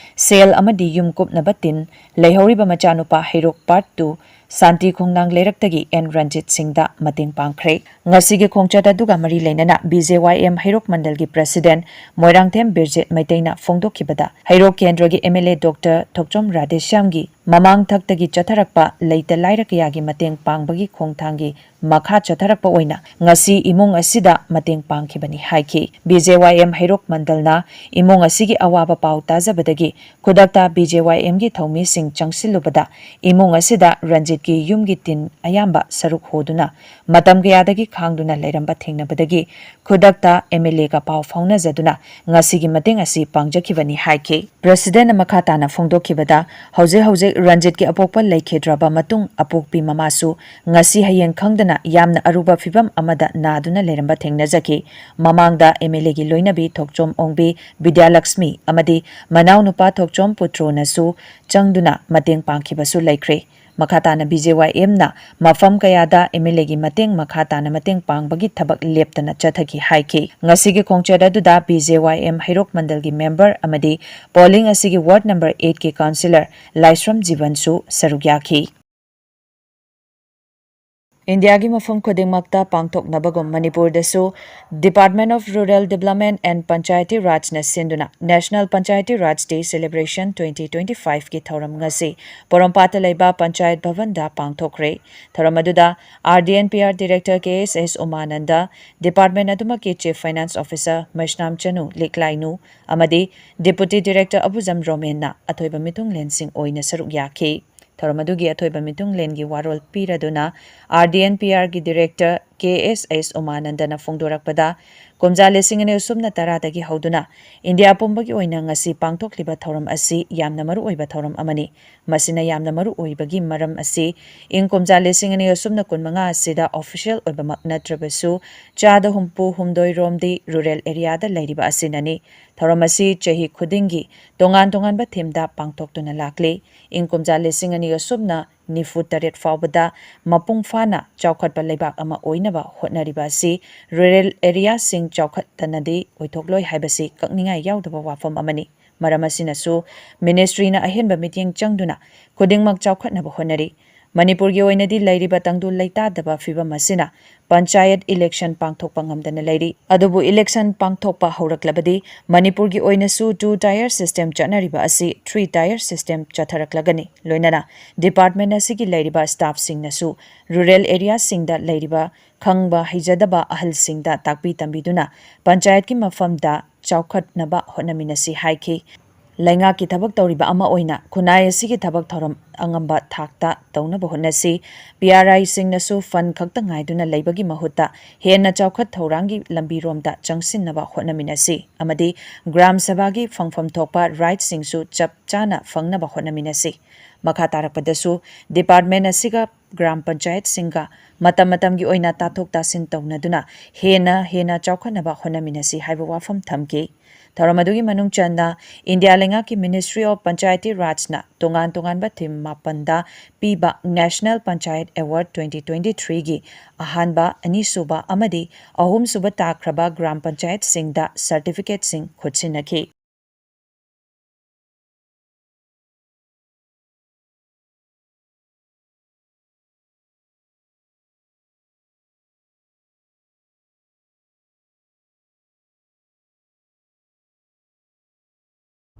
ꯁꯦꯜ ꯑꯃꯗꯤ ꯌꯨꯝ ꯀꯨꯞꯅꯕ ꯇꯤꯟ ꯂꯩꯍꯧꯔꯤꯕ ꯃꯆꯥꯅꯨꯄꯥ ꯍꯩꯔꯣꯛ ꯄꯥꯔꯠ ꯇꯨ ꯁꯥꯟꯇꯤ ꯈꯣꯡꯅꯥꯡ ꯂꯩꯔꯛꯇꯒꯤ ꯑꯦꯟ ꯔꯟꯖꯤꯠ ꯁꯤꯡꯗ ꯃꯇꯦꯡ ꯄꯥꯡꯈ꯭ꯔꯦ꯫ ꯉꯁꯤꯒꯤ ꯈꯣꯡꯆꯠ ꯑꯗꯨꯒ ꯃꯔꯤ ꯂꯩꯅꯅ ꯕꯤ ꯖꯦ ꯋꯥꯏ ꯑꯦꯝ ꯍꯩꯔꯣꯛ ꯃꯟꯗꯜꯒꯤ ꯄ꯭ꯔꯁꯤꯗꯦꯟ ꯃꯣꯏꯔꯥꯡꯊꯦꯝ ꯕꯤꯔꯖꯤꯠ ꯃꯩꯇꯩꯅ ꯐꯣꯡꯗꯣꯛꯈꯤꯕꯗ, ꯍꯩꯔꯣꯛ ꯀꯦꯟꯗ꯭ꯔꯒꯤ ꯑꯦꯝ ꯑꯦꯜ ꯑꯦ ꯗꯣꯛꯇꯔ ꯊꯣꯛꯆꯣꯝ ꯔꯥꯙꯦꯁ꯭ꯌꯥꯝꯒꯤ ꯃꯃꯥꯡ ꯊꯛꯇꯒꯤ ꯆꯠꯊꯔꯛꯄ ꯂꯩꯇ ꯂꯥꯏꯔ ꯀꯌꯥꯒꯤ ꯃꯇꯦꯡ ꯄꯥꯡꯕꯒꯤ ꯈꯣꯡꯊꯥꯡꯒꯤ ꯃꯈꯥ ꯆꯠꯊꯔꯛꯄ ꯑꯣꯏꯅ ꯉꯁꯤ ꯏꯃꯨꯡ ꯑꯁꯤꯗ ꯃꯇꯦꯡ ꯄꯥꯡꯈꯤꯕꯅꯤ ꯍꯥꯏꯈꯤ꯫ ꯕꯤ ꯖꯦ ꯋꯥꯏ ꯑꯦꯝ ꯍꯩꯔꯣꯛ ꯃꯟꯗꯜꯅ ꯏꯃꯨꯡ ꯑꯁꯤꯒꯤ ꯑꯋꯥꯕ ꯄꯥꯎ ꯇꯥꯖꯕꯗꯒꯤ ꯈꯨꯗꯛꯇ ꯕꯤ ꯖꯦ ꯋꯥꯏ ꯑꯦꯝꯒꯤ ꯊꯧꯃꯤꯁꯤꯡ ꯆꯪꯁꯤꯜꯂꯨꯕꯗ ꯏꯃꯨꯡ ꯑꯁꯤꯗ ꯔꯟꯖꯤꯠꯀꯤ ꯌꯨꯝꯒꯤ ꯇꯤꯟ ꯑꯌꯥꯝꯕ ꯁꯔꯨꯛ ꯍꯣꯗꯨꯅ ꯃꯇꯝ ꯀꯌꯥꯗꯒꯤ ꯈꯥꯡꯗꯨꯅ ꯂꯩꯔꯝꯕ ꯊꯦꯡꯅꯕꯗꯒꯤ ꯈꯨꯗꯛꯇ ꯑꯦꯝ ꯑꯦꯜ ꯑꯦꯒ ꯄꯥꯎ ꯐꯥꯎꯅꯖꯗꯨꯅ ꯉꯁꯤꯒꯤ ꯃꯇꯦꯡ ꯑꯁꯤ ꯄꯥꯡꯖꯈꯤꯕꯅꯤ ꯍꯥꯏꯈꯤ꯫ ꯄ꯭ꯔꯁꯤꯗꯦꯟꯅ ꯃꯈꯥ ꯇꯥꯅ ꯐꯣꯡꯗꯣꯛꯈꯤꯕꯗ, ꯍꯧꯖꯤꯛ ꯍꯧꯖꯤꯛ ꯔꯟꯖꯤꯠꯀꯤ ꯑꯄꯣꯛꯄ ꯂꯩꯈꯤꯗ꯭ꯔꯕ ꯃꯇꯨꯡ, ꯑꯄꯣꯛꯄꯤ ꯃꯃꯥꯁꯨ ꯉꯁꯤ ꯍꯌꯦꯡ ꯈꯪꯗꯅ ꯌꯥꯝꯅ ꯑꯔꯨꯕ ꯐꯤꯕꯝ ꯑꯃꯗ ꯅꯥꯗꯨꯅ ꯂꯩꯔꯝꯕ ꯊꯦꯡꯅꯖꯈꯤ꯫ ꯃꯃꯥꯡꯗ MLAꯒꯤ ꯂꯣꯏꯅꯕꯤ ꯊꯣꯛꯆꯣꯝ ꯑꯣꯡꯕꯤ ꯕꯤꯗ꯭ꯌꯥꯂꯛꯁꯃꯤ ꯑꯃꯗꯤ ꯃꯅꯥꯎꯅꯨꯄꯥ ꯊꯣꯛꯆꯣꯝ ꯄꯨꯇ꯭ꯔꯣꯅꯁꯨ ꯆꯪꯗꯨꯅ ꯃꯇꯦꯡ ꯄꯥꯡꯈꯤꯕꯁꯨ ꯂꯩꯈ꯭ꯔꯦ꯫ ꯃꯈꯥ ꯇꯥꯅ BJYMꯅ ꯃꯐꯝ ꯀꯌꯥꯗ MLAꯒꯤ ꯃꯇꯦꯡ ꯃꯈꯥ ꯇꯥꯅ ꯃꯇꯦꯡ ꯄꯥꯡꯕꯒꯤ ꯊꯕꯛ ꯂꯦꯞꯇꯅ ꯆꯠꯊꯈꯤ ꯍꯥꯏꯈꯤ꯫ ꯉꯁꯤꯒꯤ ꯈꯣꯡꯆꯠ ꯑꯗꯨꯗ BJYM ꯍꯩꯔꯣꯛ ꯃꯟꯗꯜꯒꯤ ꯃꯦꯝꯕꯔ ꯑꯃꯗꯤ polling ꯑꯁꯤꯒꯤ ward number eightꯀꯤ councillor ꯂꯥꯏꯁ꯭ꯔꯝ ꯖꯤꯕꯟꯁꯨ ꯁꯔꯨꯛ ꯌꯥꯈꯤ꯫ ꯏꯟꯗꯤꯌꯥꯒꯤ ꯃꯐꯝ ꯈꯨꯗꯤꯡꯃꯛꯇ ꯄꯥꯡꯊꯣꯛꯅꯕꯒꯨꯝ ꯃꯅꯤꯄꯨꯔꯗꯁꯨ Department of Rural Development and Panchayati Rajꯅ ꯁꯤꯟꯗꯨꯅ National Panchayati Raj Day Celebration twenty twenty fiveꯀꯤ ꯊꯧꯔꯝ ꯉꯁꯤ ꯄꯣꯔꯣꯝꯄꯥꯠꯇ ꯂꯩꯕ ꯄꯟꯆꯥꯌꯠ ꯚꯕꯟꯗ ꯄꯥꯡꯊꯣꯛꯈ꯭ꯔꯦ꯫ ꯊꯧꯔꯝ ꯑꯗꯨꯗ RDNPR Director KSS ꯎꯃꯥꯅꯟꯗ, department ꯑꯗꯨꯃꯛꯀꯤ Chief Finance Officer ꯃꯩꯁꯅꯥꯝ ꯆꯅꯨ ꯂꯤꯛꯂꯥꯏꯅꯨ ꯑꯃꯗꯤ Deputy Director ꯑꯕꯨꯖꯝ ꯔꯣꯃꯦꯟꯅ ꯑꯊꯣꯏꯕ ꯃꯤꯊꯨꯡꯂꯦꯟꯁꯤꯡ ꯑꯣꯏꯅ ꯁꯔꯨꯛ ꯌꯥꯈꯤ꯫ ꯊꯧꯔꯝ ꯑꯗꯨꯒꯤ ꯑꯊꯣꯏꯕ ꯃꯤꯊꯨꯡꯂꯦꯟꯒꯤ ꯋꯥꯔꯣꯜ ꯄꯤꯔꯗꯨꯅ RDNPRꯒꯤ Director KSS ꯎꯃꯥꯅꯟꯗꯅ ꯐꯣꯡꯗꯣꯔꯛꯄꯗ, ꯀꯨꯝꯖꯥ ꯂꯤꯁꯤꯡ ꯑꯅꯤ ꯑꯍꯨꯝꯅ ꯇꯔꯥꯗꯒꯤ ꯍꯧꯗꯨꯅ ꯏꯟꯗꯤꯌꯥ ꯄꯨꯝꯕꯒꯤ ꯑꯣꯏꯅ ꯉꯁꯤ ꯄꯥꯡꯊꯣꯛꯂꯤꯕ ꯊꯧꯔꯝ ꯑꯁꯤ ꯌꯥꯝꯅ ꯃꯔꯨ ꯑꯣꯏꯕ ꯊꯧꯔꯝ ꯑꯃꯅꯤ꯫ ꯃꯁꯤꯅ ꯌꯥꯝꯅ ꯃꯔꯨ ꯑꯣꯏꯕꯒꯤ ꯃꯔꯝ ꯑꯁꯤ ꯏꯪ ꯀꯨꯝꯖꯥ ꯂꯤꯁꯤꯡ ꯑꯅꯤ ꯑꯍꯨꯝꯅ ꯀꯨꯟꯃꯉꯥ ꯑꯁꯤꯗ official ꯑꯣꯏꯕꯃꯛ ꯅꯠꯇ꯭ꯔꯕꯁꯨ ꯆꯥꯗ ꯍꯨꯝꯐꯨ ꯍꯨꯝꯗꯣꯏ ꯔꯣꯝꯗꯤ rural areaꯗ ꯂꯩꯔꯤꯕ ꯑꯁꯤꯅꯅꯤ꯫ ꯊꯧꯔꯝ ꯑꯁꯤ ꯆꯍꯤ ꯈꯨꯗꯤꯡꯒꯤ ꯇꯣꯉꯥꯟ ꯇꯣꯉꯥꯟꯕ themeꯗ ꯄꯥꯡꯊꯣꯛꯇꯨꯅ ꯂꯥꯛꯂꯤ꯫ ꯏꯪ ꯀꯨꯝꯖꯥ ꯂꯤꯁꯤꯡ ꯑꯅꯤ ꯑꯁꯨꯝꯅ ꯅꯤꯐꯨ ꯇꯔꯦꯠ ꯐꯥꯎꯕꯗ ꯃꯄꯨꯡ ꯐꯥꯅ ꯆꯥꯎꯈꯠꯄ ꯂꯩꯕꯥꯛ ꯑꯃ ꯑꯣꯏꯅꯕ ꯍꯣꯠꯅꯔꯤꯕ ꯑꯁꯤ rural areaꯁꯤꯡ ꯆꯥꯎꯈꯠꯇꯅꯗꯤ ꯑꯣꯏꯊꯣꯛꯂꯣꯏ ꯍꯥꯏꯕꯁꯤ ꯀꯛꯅꯤꯡꯉꯥꯏ ꯌꯥꯎꯗꯕ ꯋꯥꯐꯝ ꯑꯃꯅꯤ꯫ ꯃꯔꯝ ꯑꯁꯤꯅꯁꯨ ministryꯅ ꯑꯍꯦꯟꯕ ꯃꯤꯠꯌꯦꯡ ꯆꯪꯗꯨꯅ ꯈꯨꯗꯤꯡꯃꯛ ꯆꯥꯎꯈꯠꯅꯕ ꯍꯣꯠꯅꯔꯤ꯫ ꯃꯅꯤꯄꯨꯔꯒꯤ ꯑꯣꯏꯅꯗꯤ ꯂꯩꯔꯤꯕ ꯇꯪꯗꯨ ꯂꯩꯇꯥꯗꯕ ꯐꯤꯕꯝ ꯑꯁꯤꯅ ꯄꯟꯆꯥꯌꯠ election ꯄꯥꯡꯊꯣꯛꯄ ꯉꯝꯗꯅ ꯂꯩꯔꯤ꯫ ꯑꯗꯨꯕꯨ election ꯄꯥꯡꯊꯣꯛꯄ ꯍꯧꯔꯛꯂꯕꯗꯤ ꯃꯅꯤꯄꯨꯔꯒꯤ ꯑꯣꯏꯅꯁꯨ two tier system ꯆꯠꯅꯔꯤꯕ ꯑꯁꯤ three tier system ꯆꯠꯊꯔꯛꯂꯒꯅꯤ꯫ ꯂꯣꯏꯅꯅ department ꯑꯁꯤꯒꯤ ꯂꯩꯔꯤꯕ staffꯁꯤꯡꯅꯁꯨ rural areaꯁꯤꯡꯗ ꯂꯩꯔꯤꯕ ꯈꯪꯕ ꯍꯩꯖꯗꯕ ꯑꯍꯜꯁꯤꯡꯗ ꯇꯥꯛꯄꯤ ꯇꯝꯕꯤꯗꯨꯅ ꯄꯟꯆꯥꯌꯠꯀꯤ ꯃꯐꯝꯗ ꯆꯥꯎꯈꯠꯅꯕ ꯍꯣꯠꯅꯃꯤꯟꯅꯁꯤ ꯍꯥꯏꯈꯤ꯫ ꯂꯩꯉꯥꯛꯀꯤ ꯊꯕꯛ ꯇꯧꯔꯤꯕ ꯑꯃ ꯑꯣꯏꯅ ꯈꯨꯟꯅꯥꯏ ꯑꯁꯤꯒꯤ ꯊꯕꯛ ꯊꯧꯔꯝ ꯑꯉꯝꯕ ꯊꯥꯛꯇ ꯇꯧꯅꯕ ꯍꯣꯠꯅꯁꯤ꯫ PRIꯁꯤꯡꯅꯁꯨ fund ꯈꯛꯇ ꯉꯥꯏꯗꯨꯅ ꯂꯩꯕꯒꯤ ꯃꯍꯨꯠꯇ ꯍꯦꯟꯅ ꯆꯥꯎꯈꯠ ꯊꯧꯔꯥꯡꯒꯤ ꯂꯝꯕꯤꯔꯣꯝꯗ ꯆꯪꯁꯤꯟꯅꯕ ꯍꯣꯠꯅꯃꯤꯟꯅꯁꯤ ꯑꯃꯗꯤ ꯒ꯭ꯔꯥꯝ ꯁꯚꯥꯒꯤ ꯐꯪꯐꯝ ꯊꯣꯛꯄ rightꯁꯤꯡꯁꯨ ꯆꯞ ꯆꯥꯅ ꯐꯪꯅꯕ ꯍꯣꯠꯅꯃꯤꯟꯅꯁꯤ꯫ ꯃꯈꯥ ꯇꯥꯔꯛꯄꯗꯁꯨ department ꯑꯁꯤꯒ ꯒ꯭ꯔꯥꯝ ꯄꯟꯆꯥꯌꯠꯁꯤꯡꯒ ꯃꯇꯝ ꯃꯇꯝꯒꯤ ꯑꯣꯏꯅ ꯇꯥꯊꯣꯛ ꯇꯥꯁꯤꯟ ꯇꯧꯅꯗꯨꯅ ꯍꯦꯟꯅ ꯍꯦꯟꯅ ꯆꯥꯎꯈꯠꯅꯕ ꯍꯣꯠꯅꯃꯤꯟꯅꯁꯤ ꯍꯥꯏꯕ ꯋꯥꯐꯝ ꯊꯝꯈꯤ꯫ ꯊꯧꯔꯝ ꯑꯗꯨꯒꯤ ꯃꯅꯨꯡ ꯆꯟꯅ ꯏꯟꯗꯤꯌꯥ ꯂꯩꯉꯥꯛꯀꯤ Ministry of Panchayati Rajꯅ ꯇꯣꯉꯥꯟ ꯇꯣꯉꯥꯟꯕ theme ꯃꯥꯄꯟꯗ ꯄꯤꯕ National Panchayat Award twenty twenty-threeꯒꯤ ꯑꯍꯥꯟꯕ, ꯑꯅꯤꯁꯨꯕ ꯑꯃꯗꯤ ꯑꯍꯨꯝꯁꯨꯕ ꯇꯥꯈ꯭ꯔꯕ ꯒ꯭ꯔꯥꯝ ꯄꯟꯆꯥꯌꯠꯁꯤꯡꯗ certificateꯁꯤꯡ ꯈꯨꯠꯁꯤꯟꯅꯈꯤ꯫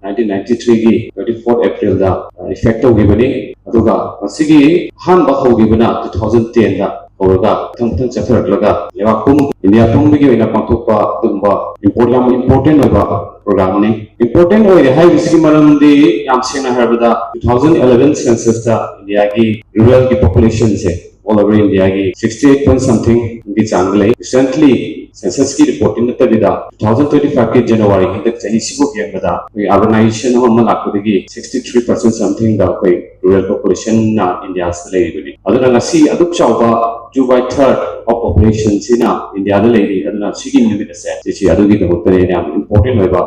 Nineteen ninety-threeꯒꯤ twenty-fourth Aprilꯗ effect ꯇꯧꯈꯤꯕꯅꯤ꯫ ꯑꯗꯨꯒ ꯃꯁꯤꯒꯤ ꯑꯍꯥꯟꯕ ꯍꯧꯈꯤꯕꯅ two thousand tenꯗ ꯍꯧꯔꯒ ꯃꯊꯪ ꯃꯊꯪ ꯆꯠꯊꯔꯛꯂꯒ ꯂꯩꯕꯥꯛ ꯄꯨꯝ, ꯏꯟꯗꯤꯌꯥ ꯄꯨꯝꯕꯒꯤ ꯑꯣꯏꯅ ꯄꯥꯡꯊꯣꯛꯄ ꯑꯗꯨꯒꯨꯝꯕ important, ꯌꯥꯝ important ꯑꯣꯏꯕ programꯅꯤ꯫ Important ꯑꯣꯏꯔꯦ ꯍꯥꯏꯕꯁꯤꯒꯤ ꯃꯔꯝꯗꯤ ꯌꯥꯝ ꯁꯦꯡꯅ ꯍꯥꯏꯔꯕꯗ two thousand eleven censusꯇ ꯏꯟꯗꯤꯌꯥꯒꯤ ruralꯒꯤ populationꯁꯦ all over Indiaꯒꯤ sixty eight point somethingꯒꯤ ꯆꯥꯡꯗ ꯂꯩ꯫ Recently censusꯀꯤ reporting ꯅꯠꯇꯕꯤꯗ two thousand twenty-fiveꯀꯤ January ꯍꯟꯗꯛ ꯆꯍꯤꯁꯤꯕꯨ ꯌꯦꯡꯕꯗ ꯑꯩꯈꯣꯏ urbanization ꯑꯃ ꯑꯃ ꯂꯥꯛꯄꯗꯒꯤ sixty three percent somethingꯗ ꯑꯩꯈꯣꯏ rural populationꯅ Indiaꯁꯤꯗ ꯂꯩꯔꯤꯕꯅꯤ꯫ ꯑꯗꯨꯅ ꯉꯁꯤ ꯑꯗꯨꯛ ꯆꯥꯎꯕ two by third of populationꯁꯤꯅ ꯏꯟꯗꯤꯌꯥꯗ ꯂꯩꯔꯤ꯫ ꯑꯗꯨꯅ ꯁꯤꯒꯤ ꯅꯨꯃꯤꯠ ꯑꯁꯦ ꯁꯤꯁꯤ ꯑꯗꯨꯒꯤꯗꯃꯛꯇꯅꯦ ꯌꯥꯝ important ꯑꯣꯏꯕ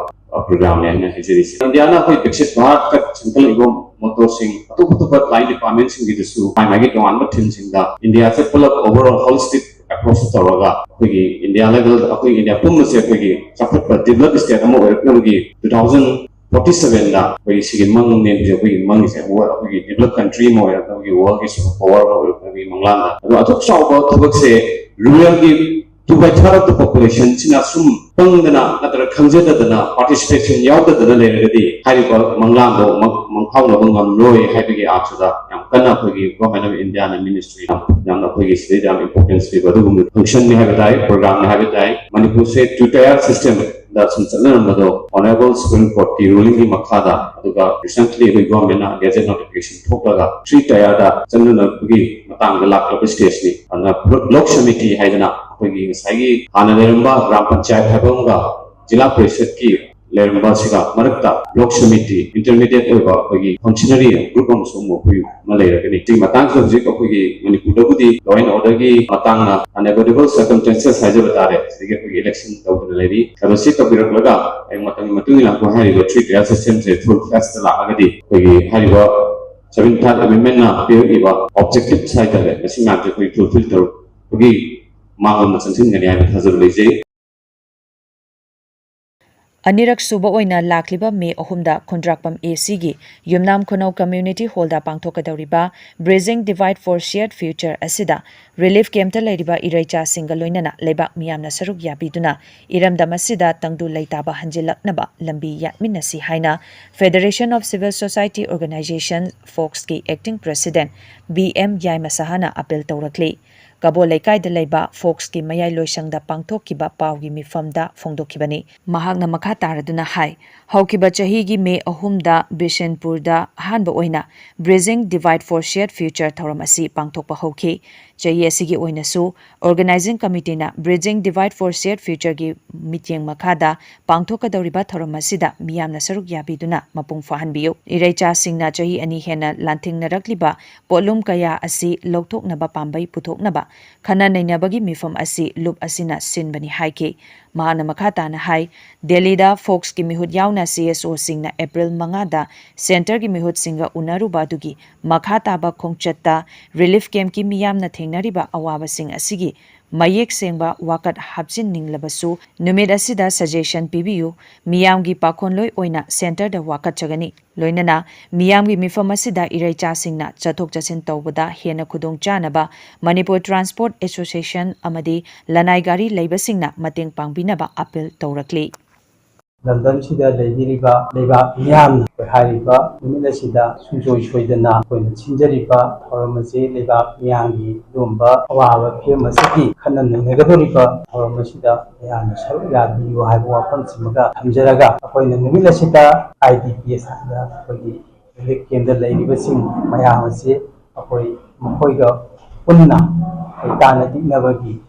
programꯅꯦ ꯍꯥꯏꯅ ꯍꯥꯏꯖꯔꯤꯁꯦ꯫ ꯏꯟꯗꯤꯌꯥꯅ ꯑꯩꯈꯣꯏ ꯕꯤꯛꯁꯤꯠ ꯚꯥꯔꯠꯀ ꯁꯦꯝꯒꯠꯂꯛꯏꯕ ꯃꯣꯇꯣꯔꯁꯤꯡ ꯑꯇꯣꯞ ꯑꯇꯣꯞꯄ line departmentꯁꯤꯡꯒꯤꯗꯁꯨ ꯃꯥꯏ ꯃꯥꯒꯤ ꯇꯣꯉꯥꯟꯕ themeꯁꯤꯡꯗ ꯏꯟꯗꯤꯌꯥꯁꯦ ꯄꯨꯂꯞ overall holistic approach ꯇꯧꯔꯒ ꯑꯩꯈꯣꯏꯒꯤ ꯏꯟꯗꯤꯌꯥ level, ꯑꯩꯈꯣꯏ ꯏꯟꯗꯤꯌꯥ ꯄꯨꯝꯕꯁꯦ ꯑꯩꯈꯣꯏꯒꯤ ꯆꯥꯎꯈꯠꯄ developed state ꯑꯃ ꯑꯣꯏꯔꯛꯅꯕꯒꯤ two thousand forty sevenꯗ ꯑꯩꯈꯣꯏ ꯁꯤꯒꯤ ꯃꯪꯅꯦ, ꯍꯧꯖꯤꯛ ꯑꯩꯈꯣꯏꯒꯤ ꯃꯪꯒꯤꯁꯦ world, ꯑꯩꯈꯣꯏꯒꯤ developed country ꯑꯃ ꯑꯣꯏꯔꯛꯅꯕꯒꯤ, worldꯒꯤ super power ꯑꯃ ꯑꯣꯏꯔꯛꯅꯕꯒꯤ ꯃꯪꯂꯥꯟꯗ꯫ ꯑꯗꯣ ꯑꯗꯨꯛ ꯆꯥꯎꯕ ꯊꯕꯛꯁꯦ ruralꯒꯤ two by third of the populationꯁꯤꯅ ꯁꯨꯝ ꯄꯪꯗꯅ ꯅꯠꯇ꯭ꯔꯒ ꯈꯪꯖꯗꯗꯅ participation ꯌꯥꯎꯗꯗꯅ ꯂꯩꯔꯒꯗꯤ ꯍꯥꯏꯔꯤꯕ ꯃꯪꯂꯥꯟꯗꯣ ꯃꯪ-, ꯃꯪꯐꯥꯎꯅꯕ ꯉꯝꯂꯣꯏ ꯍꯥꯏꯕꯒꯤ ꯑꯥꯔꯊꯗ ꯌꯥꯝ ꯀꯟꯅ ꯑꯩꯈꯣꯏꯒꯤ Government of Indiaꯅ Ministry ꯌꯥꯝ, ꯌꯥꯝꯅ ꯑꯩꯈꯣꯏꯒꯤ ꯁꯤꯗꯩꯗ ꯌꯥꯝ importance ꯄꯤꯕ ꯑꯗꯨꯒꯨꯝꯕ functionꯅꯤ ꯍꯥꯏꯕ ꯇꯥꯏ, programꯅꯤ ꯍꯥꯏꯕ ꯇꯥꯏ꯫ ꯃꯅꯤꯄꯨꯔꯁꯦ two tier system ꯗ ꯁꯨꯝ ꯆꯠꯅꯔꯝꯕꯗꯣ Honourable Supreme Courtꯀꯤ rulingꯒꯤ ꯃꯈꯥꯗ, ꯑꯗꯨꯒ recently ꯑꯩꯈꯣꯏ governmentꯅ gazette notification ꯊꯣꯛꯂꯒ three tierꯗ ꯆꯠꯅꯅꯕꯒꯤ ꯃꯇꯥꯡꯗ ꯂꯥꯛꯂꯕ stageꯅꯤ꯫ ꯑꯗꯨꯅ ꯂꯣꯛ ꯁꯃꯤꯇꯤ ꯍꯥꯏꯗꯅ ꯑꯩꯈꯣꯏꯒꯤ ꯉꯁꯥꯏꯒꯤ ꯍꯥꯟꯅ ꯂꯩꯔꯝꯕ ꯒ꯭ꯔꯥꯝ ꯄꯟꯆꯥꯌꯠ ꯍꯥꯏꯕ ꯑꯃꯒ ꯖꯤꯂꯥ ꯄꯔꯤꯁꯠꯀꯤ ꯂꯩꯔꯝꯕ ꯑꯁꯤꯒ ꯃꯔꯛꯇ ꯕ꯭ꯂꯣꯛ ꯁꯃꯤꯇꯤ, ꯏꯟꯇꯔꯃꯤꯗꯤꯌꯦꯠ ꯑꯣꯏꯕ ꯑꯩꯈꯣꯏꯒꯤ ꯐꯪꯁꯅꯔꯤ ꯒ꯭ꯔꯨꯞ ꯑꯃꯁꯨ ꯑꯃꯨꯛ ꯑꯩꯈꯣꯏ ꯑꯃ ꯂꯩꯔꯒꯅꯤ꯫ ꯁꯤꯒꯤ ꯃꯇꯥꯡꯁꯤꯗ ꯍꯧꯖꯤꯛ ꯑꯩꯈꯣꯏꯒꯤ ꯃꯅꯤꯄꯨꯔꯗꯕꯨꯗꯤ ꯂꯣ ꯑꯦꯟ ꯑꯣꯔꯗꯔꯒꯤ ꯃꯇꯥꯡꯅ ꯑꯟꯑꯦꯕꯣꯏꯗꯦꯕꯜ ꯁꯔꯀꯝꯁꯇꯦꯟꯁꯦꯁ ꯍꯥꯏꯖꯕ ꯇꯥꯔꯦ, ꯁꯤꯗꯒꯤ ꯑꯩꯈꯣꯏꯒꯤ ꯏꯂꯦꯛꯁꯟ ꯇꯧꯗꯅ ꯂꯩꯔꯤ꯫ ꯑꯗꯣ ꯁꯤ ꯇꯧꯕꯤꯔꯛꯂꯒ ꯑꯩ ꯃꯇꯝꯒꯤ ꯃꯇꯨꯡ ꯏꯟꯅ ꯑꯩꯈꯣꯏ ꯍꯥꯏꯔꯤꯕ ꯊ꯭ꯔꯤ ꯇꯤꯌꯔ ꯁꯤꯁꯇꯦꯝꯁꯦ ꯐꯨꯜ ꯐ꯭ꯂꯦꯖꯇ ꯂꯥꯛꯑꯒꯗꯤ ꯑꯩꯈꯣꯏꯒꯤ ꯍꯥꯏꯔꯤꯕ ꯁꯚꯦꯟ ꯊꯥꯔꯠ ꯑꯦꯃꯦꯟꯃꯦꯟꯅ ꯄꯤꯔꯛꯂꯤꯕ ꯑꯣꯕꯖꯦꯛꯇꯤꯚꯁ ꯍꯥꯏꯇꯥꯔꯦ, ꯃꯁꯤ ꯃꯌꯥꯝꯁꯦ ꯑꯩꯈꯣꯏ ꯐꯨꯜꯐꯤꯜ ꯇꯧꯔꯛꯄꯒꯤ ꯃꯥꯡꯂꯣꯝꯗ ꯆꯪꯁꯤꯟꯒꯅꯤ ꯍꯥꯏꯕ ꯊꯥꯖꯕ ꯂꯩꯖꯩ꯫ ꯑꯅꯤꯔꯛ ꯁꯨꯕ ꯑꯣꯏꯅ ꯂꯥꯛꯂꯤꯕ ꯃꯦ ꯑꯍꯨꯝꯗ ꯈꯨꯟꯗ꯭ꯔꯥꯛꯄꯝ ꯑꯦ ꯁꯤꯒꯤ ꯌꯨꯝꯅꯥꯝ ꯈꯨꯅꯧ ꯀꯝꯃ꯭ꯌꯨꯅꯤꯇꯤ ꯍꯣꯜꯗ ꯄꯥꯡꯊꯣꯛꯀꯗꯧꯔꯤꯕ Bridging Divide for Shared Future ꯑꯁꯤꯗ ꯔꯤꯂꯤꯐ ꯀꯦꯝꯞꯇ ꯂꯩꯔꯤꯕ ꯏꯔꯩꯆꯥꯁꯤꯡꯒ ꯂꯣꯏꯅꯅ ꯂꯩꯕꯥꯛ ꯃꯤꯌꯥꯝꯅ ꯁꯔꯨꯛ ꯌꯥꯕꯤꯗꯨꯅ ꯏꯔꯝꯗꯝ ꯑꯁꯤꯗ ꯇꯪꯗꯨ ꯂꯩꯇꯥꯕ ꯍꯟꯖꯤꯜꯂꯛꯅꯕ ꯂꯝꯕꯤ ꯌꯥꯠꯃꯤꯟꯅꯁꯤ ꯍꯥꯏꯅ Federation of Civil Society Organization, ꯐꯣꯛꯁꯀꯤ ꯑꯦꯛꯇꯤꯡ ꯄ꯭ꯔꯦꯁꯤꯗꯦꯟꯠ ꯕꯤ ꯑꯦꯝ ꯌꯥꯏꯃꯁꯍꯥꯅ ꯑꯄꯤꯜ ꯇꯧꯔꯛꯂꯤ꯫ ꯀꯕꯣ ꯂꯩꯀꯥꯏꯗ ꯂꯩꯕ ꯐꯣꯛꯁꯀꯤ ꯃꯌꯥꯏ ꯂꯣꯏꯁꯪꯗ ꯄꯥꯡꯊꯣꯛꯈꯤꯕ ꯄꯥꯎꯒꯤ ꯃꯤꯐꯝꯗ ꯐꯣꯡꯗꯣꯛꯈꯤꯕꯅꯤ꯫ ꯃꯍꯥꯛꯅ ꯃꯈꯥ ꯇꯥꯔꯗꯨꯅ ꯍꯥꯏ, ꯍꯧꯈꯤꯕ ꯆꯍꯤꯒꯤ ꯃꯦ ꯑꯍꯨꯝꯗ ꯕꯤꯁꯦꯟꯄꯨꯔꯗ ꯑꯍꯥꯟꯕ ꯑꯣꯏꯅ Bridging Divide for Shared Future ꯊꯧꯔꯝ ꯑꯁꯤ ꯄꯥꯡꯊꯣꯛꯄ ꯍꯧꯈꯤ꯫ ꯆꯍꯤ ꯑꯁꯤꯒꯤ ꯑꯣꯏꯅꯁꯨ ꯑꯣꯔꯒꯅꯥꯏꯖꯤꯡ ꯀꯃꯤꯇꯤꯅ Bridging Divide for Shared Futureꯒꯤ ꯃꯤꯠꯌꯦꯡ ꯃꯈꯥꯗ ꯄꯥꯡꯊꯣꯛꯀꯗꯧꯔꯤꯕ ꯊꯧꯔꯝ ꯑꯁꯤꯗ ꯃꯤꯌꯥꯝꯅ ꯁꯔꯨꯛ ꯌꯥꯕꯤꯗꯨꯅ ꯃꯄꯨꯡ ꯐꯥꯍꯟꯕꯤꯌꯨ꯫ ꯏꯔꯩꯆꯥꯁꯤꯡꯅ ꯆꯍꯤ ꯑꯅꯤ ꯍꯦꯟꯅ ꯂꯥꯟꯊꯦꯡꯅꯔꯛꯂꯤꯕ ꯄꯣꯠꯂꯨꯝ ꯀꯌꯥ ꯑꯁꯤ ꯂꯧꯊꯣꯛꯅꯕ ꯄꯥꯝꯕꯩ ꯄꯨꯊꯣꯛꯅꯕ ꯈꯟꯅ ꯅꯩꯅꯕꯒꯤ ꯃꯤꯐꯝ ꯑꯁꯤ ꯂꯨꯞ ꯑꯁꯤꯅ ꯁꯤꯟꯕꯅꯤ ꯍꯥꯏꯈꯤ꯫ ꯃꯍꯥꯛꯅ ꯃꯈꯥ ꯇꯥꯅ ꯍꯥꯏ, ꯗꯦꯜꯂꯤꯗ ꯐꯣꯛꯁꯀꯤ ꯃꯤꯍꯨꯠ ꯌꯥꯎꯅ ꯁꯤ ꯑꯦꯁ ꯑꯣꯁꯤꯡꯅ ꯑꯦꯄ꯭ꯔꯤꯜ ꯃꯉꯥꯗ ꯁꯦꯟꯇꯔꯒꯤ ꯃꯤꯍꯨꯠꯁꯤꯡꯒ ꯎꯅꯔꯨꯕ ꯑꯗꯨꯒꯤ ꯃꯈꯥ ꯇꯥꯕ ꯈꯣꯡꯆꯠꯇ ꯔꯤꯂꯤꯐ ꯀꯦꯝꯞꯀꯤ ꯃꯤꯌꯥꯝꯅ ꯊꯦꯡꯅꯔꯤꯕ ꯑꯋꯥꯕꯁꯤꯡ ꯑꯁꯤꯒꯤ ꯃꯌꯦꯛ ꯁꯦꯡꯕ ꯋꯥꯀꯠ ꯍꯥꯞꯆꯤꯟꯅꯤꯡꯂꯕꯁꯨ ꯅꯨꯃꯤꯠ ꯑꯁꯤꯗ ꯁꯖꯦꯁꯟ ꯄꯤꯕꯤꯌꯨ꯫ ꯃꯤꯌꯥꯝꯒꯤ ꯄꯥꯈꯣꯟꯂꯣꯏ ꯑꯣꯏꯅ ꯁꯦꯟꯇꯔꯗ ꯋꯥꯀꯠꯆꯒꯅꯤ꯫ ꯂꯣꯏꯅꯅ ꯃꯤꯌꯥꯝꯒꯤ ꯃꯤꯐꯝ ꯑꯁꯤꯗ ꯏꯔꯩꯆꯥꯁꯤꯡꯅ ꯆꯠꯊꯣꯛ ꯆꯠꯁꯤꯟ ꯇꯧꯕꯗ ꯍꯦꯟꯅ ꯈꯨꯗꯣꯡꯆꯥꯅꯕ ꯃꯅꯤꯄꯨꯔ ꯇ꯭ꯔꯥꯟꯁꯄꯣꯔꯠ ꯑꯦꯁꯣꯁꯤꯌꯦꯁꯟ ꯑꯃꯗꯤ ꯂꯅꯥꯏ ꯒꯥꯔꯤ ꯂꯩꯕꯁꯤꯡꯅ ꯃꯇꯦꯡ ꯄꯥꯡꯕꯤꯅꯕ ꯑꯄꯤꯜ ꯇꯧꯔꯛꯂꯤ꯫ ꯂꯝꯗꯝꯁꯤꯗ ꯂꯩꯕꯤꯔꯤꯕ ꯂꯩꯕꯥꯛ ꯃꯤꯌꯥꯝꯅ ꯑꯩꯈꯣꯏ ꯍꯥꯏꯔꯤꯕ ꯅꯨꯃꯤꯠ ꯑꯁꯤꯗ ꯁꯨꯡꯁꯣꯏ ꯁꯣꯏꯗꯅ ꯑꯩꯈꯣꯏꯅ ꯁꯤꯟꯖꯔꯤꯕ ꯊꯧꯔꯝ ꯑꯁꯤ ꯂꯩꯕꯥꯛ ꯃꯤꯌꯥꯝꯒꯤ ꯑꯗꯨꯒꯨꯝꯕ ꯑꯋꯥꯕ ꯐꯤꯕꯝ ꯑꯁꯤꯒꯤ ꯈꯟꯅ ꯅꯩꯅꯒꯗꯧꯔꯤꯕ ꯊꯧꯔꯝ ꯑꯁꯤꯗ ꯃꯌꯥꯝꯅ ꯁꯔꯨꯛ ꯌꯥꯕꯤꯌꯨ ꯍꯥꯏꯕ ꯋꯥꯐꯝꯁꯤꯃꯒ ꯊꯝꯖꯔꯒ, ꯑꯩꯈꯣꯏꯅ ꯅꯨꯃꯤꯠ ꯑꯁꯤꯗ ꯑꯥꯏ ꯗꯤ ꯄꯤ ꯑꯦꯁ ꯍꯥꯏꯅ ꯑꯩꯈꯣꯏꯒꯤ ꯔꯤꯂꯤꯐ ꯀꯦꯝꯞꯇ ꯂꯩꯔꯤꯕꯁꯤꯡ ꯃꯌꯥꯝ ꯑꯁꯤ ꯑꯩꯈꯣꯏ ꯃꯈꯣꯏꯒ ꯄꯨꯟꯅ ꯑꯩꯈꯣꯏ ꯇꯥꯟꯅ ꯇꯤꯛꯅꯕꯒꯤ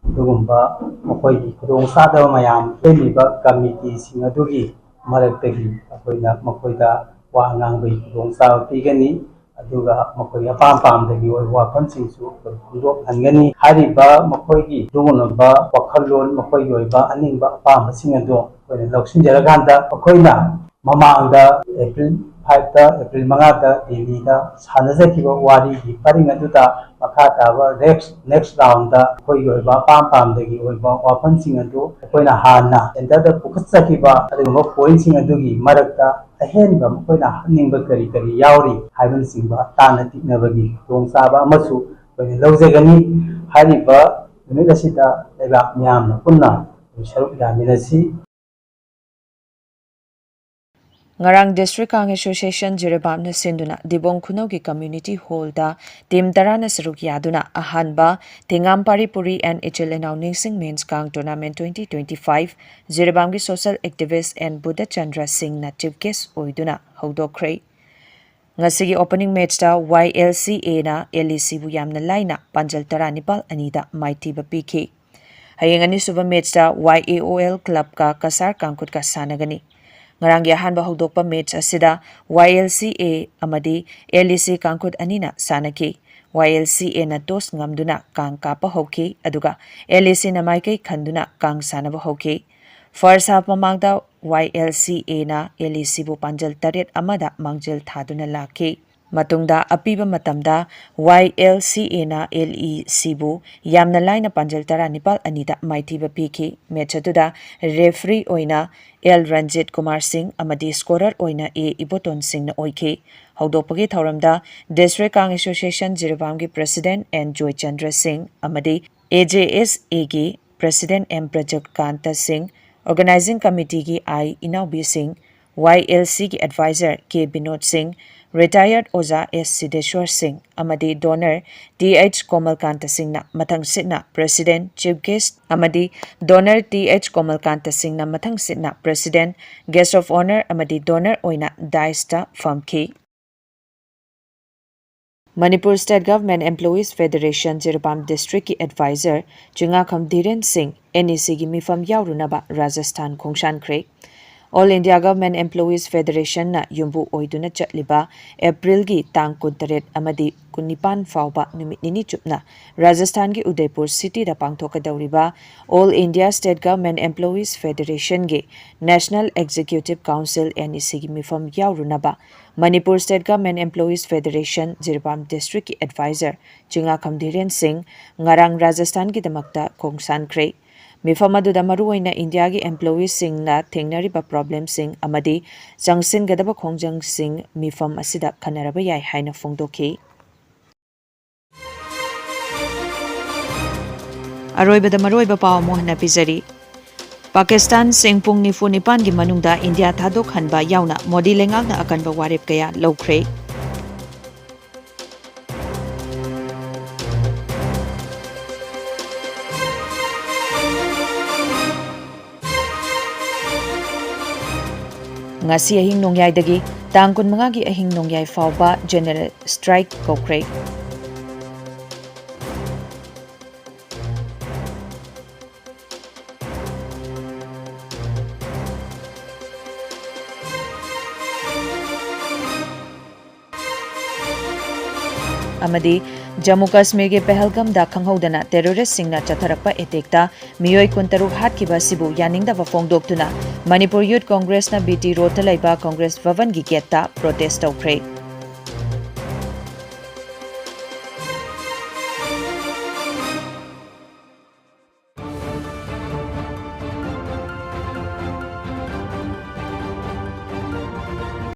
ꯑꯗꯨꯒꯨꯝꯕ ꯃꯈꯣꯏꯒꯤ ꯈꯨꯗꯣꯡꯆꯥꯗꯕ ꯃꯌꯥꯝ ꯁꯦꯝꯃꯤꯕ ꯀꯃꯤꯇꯤꯁꯤꯡ ꯑꯗꯨꯒꯤ ꯃꯔꯛꯇꯒꯤ ꯑꯩꯈꯣꯏꯅ ꯃꯈꯣꯏꯗ ꯋꯥ ꯉꯥꯡꯕꯒꯤ ꯈꯨꯗꯣꯡꯆꯥꯕ ꯄꯤꯒꯅꯤ꯫ ꯑꯗꯨꯒ ꯃꯈꯣꯏꯒꯤ ꯑꯄꯥꯝ ꯄꯥꯝꯗꯒꯤ ꯑꯣꯏꯕ ꯋꯥꯐꯝꯁꯤꯡꯁꯨ ꯑꯩꯈꯣꯏ ꯐꯣꯡꯗꯣꯛꯍꯟꯒꯅꯤ꯫ ꯍꯥꯏꯔꯤꯕ ꯃꯈꯣꯏꯒꯤ ꯑꯗꯨꯒꯨꯝꯂꯕ ꯋꯥꯈꯜꯂꯣꯟ, ꯃꯈꯣꯏꯒꯤ ꯑꯣꯏꯕ ꯑꯅꯤꯡꯕ ꯑꯄꯥꯝꯕꯁꯤꯡ ꯑꯗꯨ ꯑꯩꯈꯣꯏꯅ ꯂꯧꯁꯤꯟꯖꯔꯀꯥꯟꯗ, ꯑꯩꯈꯣꯏꯅ ꯃꯃꯥꯡꯗ ꯑꯦꯄ꯭ꯔꯤꯜ ꯐꯥꯏꯚꯇ, ꯑꯦꯄ꯭ꯔꯤꯜ ꯃꯉꯥꯗ ꯗꯦꯜꯂꯤꯗ ꯁꯥꯟꯅꯖꯈꯤꯕ ꯋꯥꯔꯤꯒꯤ ꯄꯔꯤꯡ ꯑꯗꯨꯗ ꯃꯈꯥ ꯇꯥꯕ ꯅꯦꯛꯁ, ꯅꯦꯛꯁ ꯔꯥꯎꯟꯗ ꯑꯩꯈꯣꯏꯒꯤ ꯑꯣꯏꯕ ꯑꯄꯥꯝ ꯄꯥꯝꯗꯒꯤ ꯑꯣꯏꯕ ꯋꯥꯐꯝꯁꯤꯡ ꯑꯗꯨ ꯑꯩꯈꯣꯏꯅ ꯍꯥꯟꯅ ꯁꯦꯟꯇꯔꯗ ꯄꯨꯈꯠꯆꯈꯤꯕ ꯑꯗꯨꯒꯨꯝꯕ ꯄꯣꯏꯟꯠꯁꯤꯡ ꯑꯗꯨꯒꯤ ꯃꯔꯛꯇ ꯑꯍꯦꯟꯕ ꯃꯈꯣꯏꯅ ꯍꯥꯞꯅꯤꯡꯕ ꯀꯔꯤ ꯀꯔꯤ ꯌꯥꯎꯔꯤ ꯍꯥꯏꯕꯅꯆꯤꯡꯕ ꯇꯥꯟꯅ ꯇꯤꯛꯅꯕꯒꯤ ꯈꯨꯗꯣꯡꯆꯥꯕ ꯑꯃꯁꯨ ꯑꯩꯈꯣꯏꯅ ꯂꯧꯖꯒꯅꯤ꯫ ꯍꯥꯏꯔꯤꯕ ꯅꯨꯃꯤꯠ ꯑꯁꯤꯗ ꯂꯩꯕꯥꯛ ꯃꯤꯌꯥꯝꯅ ꯄꯨꯟꯅ ꯁꯔꯨꯛ ꯌꯥꯃꯤꯟꯅꯁꯤ꯫ ꯉꯔꯥꯡ District Kang Association ꯖꯤꯔꯤꯕꯥꯝꯅ ꯁꯤꯟꯗꯨꯅ ꯗꯤꯕꯣꯡ ꯈꯨꯅꯧꯒꯤ community hallꯗ team ꯇꯔꯥꯅ ꯁꯔꯨꯛ ꯌꯥꯗꯨꯅ ꯑꯍꯥꯟꯕ ꯊꯦꯡꯉꯥꯝ ꯄꯥꯔꯤ ꯄꯨꯔꯤ and ꯏꯆꯤꯜ ꯏꯅꯥꯎ ꯅꯤꯡꯁꯤꯡ men's Kang tournament twenty twenty five ꯖꯤꯔꯤꯕꯥꯝꯒꯤ social activist N Budhachandra ꯁꯤꯡꯅ chief guest ꯑꯣꯏꯗꯨꯅ ꯍꯧꯗꯣꯛꯈ꯭ꯔꯦ꯫ ꯉꯁꯤꯒꯤ opening matchꯇ Y L C Aꯅ L E Cꯕꯨ ꯌꯥꯝꯅ ꯂꯥꯏꯅ ꯄꯥꯟꯖꯜ ꯇꯔꯥꯅꯤꯄꯥꯜ ꯑꯅꯤꯗ ꯃꯥꯏꯊꯤꯕ ꯄꯤꯈꯤ꯫ ꯍꯌꯦꯡ ꯑꯅꯤꯁꯨꯕ matchꯇ Y A O L clubꯀ Cachar ꯀꯥꯡꯈꯨꯠꯀ ꯁꯥꯟꯅꯒꯅꯤ꯫ ꯉꯔꯥꯡꯒꯤ ꯑꯍꯥꯟꯕ ꯍꯧꯗꯣꯛꯄ match ꯑꯁꯤꯗ Y L C A ꯑꯃꯗꯤ L E C ꯀꯥꯡꯈꯨꯠ ꯑꯅꯤꯅ ꯁꯥꯟꯅꯈꯤ꯫ Y L C Aꯅ toss ꯉꯝꯗꯨꯅ ꯀꯥꯡ ꯀꯥꯞꯄ ꯍꯧꯈꯤ, ꯑꯗꯨꯒ L E Cꯅ ꯃꯥꯏꯀꯩ ꯈꯟꯗꯨꯅ ꯀꯥꯡ ꯁꯥꯟꯅꯕ ꯍꯧꯈꯤ꯫ First half ꯃꯃꯥꯡꯗ Y L C Aꯅ L E Cꯕꯨ ꯄꯥꯟꯖꯜ ꯇꯔꯦꯠ ꯑꯃꯗ ꯃꯥꯡꯖꯤꯜ ꯊꯥꯗꯨꯅ ꯂꯥꯛꯈꯤ꯫ ꯃꯇꯨꯡꯗ ꯑꯄꯤꯕ ꯃꯇꯝꯗ Y L C Aꯅ L E Cꯕꯨ ꯌꯥꯝꯅ ꯂꯥꯏꯅ ꯄꯥꯟꯖꯜ ꯇꯔꯥꯅꯤꯄꯥꯜ ꯑꯅꯤꯗ ꯃꯥꯏꯊꯤꯕ ꯄꯤꯈꯤ꯫ Match ꯑꯗꯨꯗ referee ꯑꯣꯏꯅ L ꯔꯟꯖꯤꯠ ꯀꯨꯃꯥꯔ ꯁꯤꯡ ꯑꯃꯗꯤ scorer ꯑꯣꯏꯅ A ꯏꯕꯣꯇꯣꯟ ꯁꯤꯡꯅ ꯑꯣꯏꯈꯤ꯫ ꯍꯧꯗꯣꯛꯄꯒꯤ ꯊꯧꯔꯝꯗ District Kang Association ꯖꯤꯔꯤꯕꯥꯝꯒꯤ president N Joychandra ꯁꯤꯡ ꯑꯃꯗꯤ A J S Aꯒꯤ president M ꯕ꯭ꯔꯖꯀꯥꯟꯇ ꯁꯤꯡ, organizing committeeꯒꯤ I ꯏꯅꯥꯎꯕꯤ ꯁꯤꯡ, Y L Cꯒꯤ advisor K Vinod ꯁꯤꯡ, retired ꯑꯣꯖꯥ S ꯁꯤꯗꯦꯁ꯭ꯋꯔ ꯁꯤꯡ ꯑꯃꯗꯤ donor T H ꯀꯣꯃꯜꯀꯥꯟꯇ ꯁꯤꯡꯅ ꯃꯊꯪꯁꯤꯠꯅ president, chief guest ꯑꯃꯗꯤ donor T H ꯀꯣꯃꯜꯀꯥꯟꯇ ꯁꯤꯡꯅ ꯃꯊꯪꯁꯤꯠꯅ president, guest of honour ꯑꯃꯗꯤ donor ꯑꯣꯏꯅ dais ꯇ ꯐꯝꯈꯤ꯫ Manipur State Government Employees Federation Jiribam District ꯀꯤ Advisor ꯆꯤꯡꯉꯥꯈꯝ ꯙꯤꯔꯦꯟ ꯁꯤꯡ N E C ꯒꯤ ꯃꯤꯐꯝ ꯌꯥꯎꯔꯨꯅꯕ Rajasthan ꯈꯣꯡꯁꯥꯟꯈ꯭ꯔꯦ꯫ All India Government Employees Federation ꯅ ꯌꯨꯝꯕꯨ ꯑꯣꯏꯗꯨꯅ ꯆꯠꯂꯤꯕ April ꯒꯤ ꯇꯥꯡ ꯀꯨꯟꯇꯔꯦꯠ ꯑꯃꯗꯤ ꯀꯨꯟꯅꯤꯄꯥꯟ ꯐꯥꯎꯕ ꯅꯨꯃꯤꯠ ꯅꯤꯅꯤ ꯆꯨꯞꯅ ꯔꯥꯖꯁꯊꯥꯟꯒꯤ ꯎꯗꯩꯄꯨꯔ city ꯗ ꯄꯥꯡꯊꯣꯛꯀꯗꯧꯔꯤꯕ All India State Government Employees Federation ꯒꯤ National Executive Council N E C ꯒꯤ ꯃꯤꯐꯝ ꯌꯥꯎꯔꯨꯅꯕ Manipur State Government Employees Federation Jiribam District ꯀꯤ Advisor ꯆꯤꯡꯉꯥꯈꯝ ꯙꯤꯔꯦꯟ ꯁꯤꯡ ꯉꯔꯥꯡ ꯔꯥꯖꯁꯊꯥꯟꯒꯤꯗꯃꯛꯇ ꯈꯣꯡꯁꯥꯟꯈ꯭ꯔꯦ꯫ ꯃꯤꯐꯝ ꯑꯗꯨꯗ ꯃꯔꯨꯑꯣꯏꯅ ꯏꯟꯗꯤꯌꯥꯒꯤ employee ꯁꯤꯡꯅ ꯊꯦꯡꯅꯔꯤꯕ problem ꯁꯤꯡ ꯑꯃꯗꯤ ꯆꯪꯁꯤꯟꯒꯗꯕ ꯈꯣꯡꯖꯪꯁꯤꯡ ꯃꯤꯐꯝ ꯑꯁꯤꯗ ꯈꯟꯅꯔꯕ ꯌꯥꯏ ꯍꯥꯏꯅ ꯐꯣꯡꯗꯣꯛꯈꯤ꯫ ꯑꯔꯣꯏꯕꯗ ꯃꯔꯨꯑꯣꯏꯕ ꯄꯥꯎ ꯑꯃꯨꯛ ꯍꯟꯅ ꯄꯤꯖꯔꯤ꯫ ꯄꯥꯀꯤꯁꯇꯥꯟꯁꯤꯡ ꯄꯨꯡ ꯅꯤꯐꯨ ꯅꯤꯄꯥꯟꯒꯤ ꯃꯅꯨꯡꯗ ꯏꯟꯗꯤꯌꯥ ꯊꯥꯗꯣꯛꯍꯟꯕ ꯌꯥꯎꯅ ꯃꯣꯗꯤ ꯂꯩꯉꯥꯛꯅ ꯑꯀꯟꯕ ꯋꯥꯔꯦꯞ ꯀꯌꯥ ꯂꯧꯈ꯭ꯔꯦ꯫ ꯉꯁꯤ ꯑꯍꯤꯡ ꯅꯣꯡꯌꯥꯏꯗꯒꯤ ꯇꯥꯡ ꯀꯨꯟꯃꯉꯥꯒꯤ ꯑꯍꯤꯡ ꯅꯣꯡꯌꯥꯏ ꯐꯥꯎꯕ general strike ꯀꯧꯈ꯭ꯔꯦ꯫ ꯑꯃꯗꯤ ꯖꯝꯃꯨ ꯀꯥꯁꯃꯤꯔꯒꯤ ꯄꯍꯜꯒꯝꯗ ꯈꯪꯍꯧꯗꯅ terrorist ꯁꯤꯡꯅ ꯆꯠꯊꯔꯛꯄ attack ꯇ ꯃꯤꯑꯣꯏ ꯀꯨꯟꯇꯔꯨꯛ ꯍꯥꯠꯈꯤꯕ ꯑꯁꯤꯕꯨ ꯌꯥꯅꯤꯡꯗꯕ ꯐꯣꯡꯗꯣꯛꯇꯨꯅ ꯃꯅꯤꯄꯨꯔ Youth Congress ꯅ B T Road ꯇ ꯂꯩꯕ Congress ꯚꯕꯟꯒꯤ gate ꯇ protest ꯇꯧꯈ꯭ꯔꯦ꯫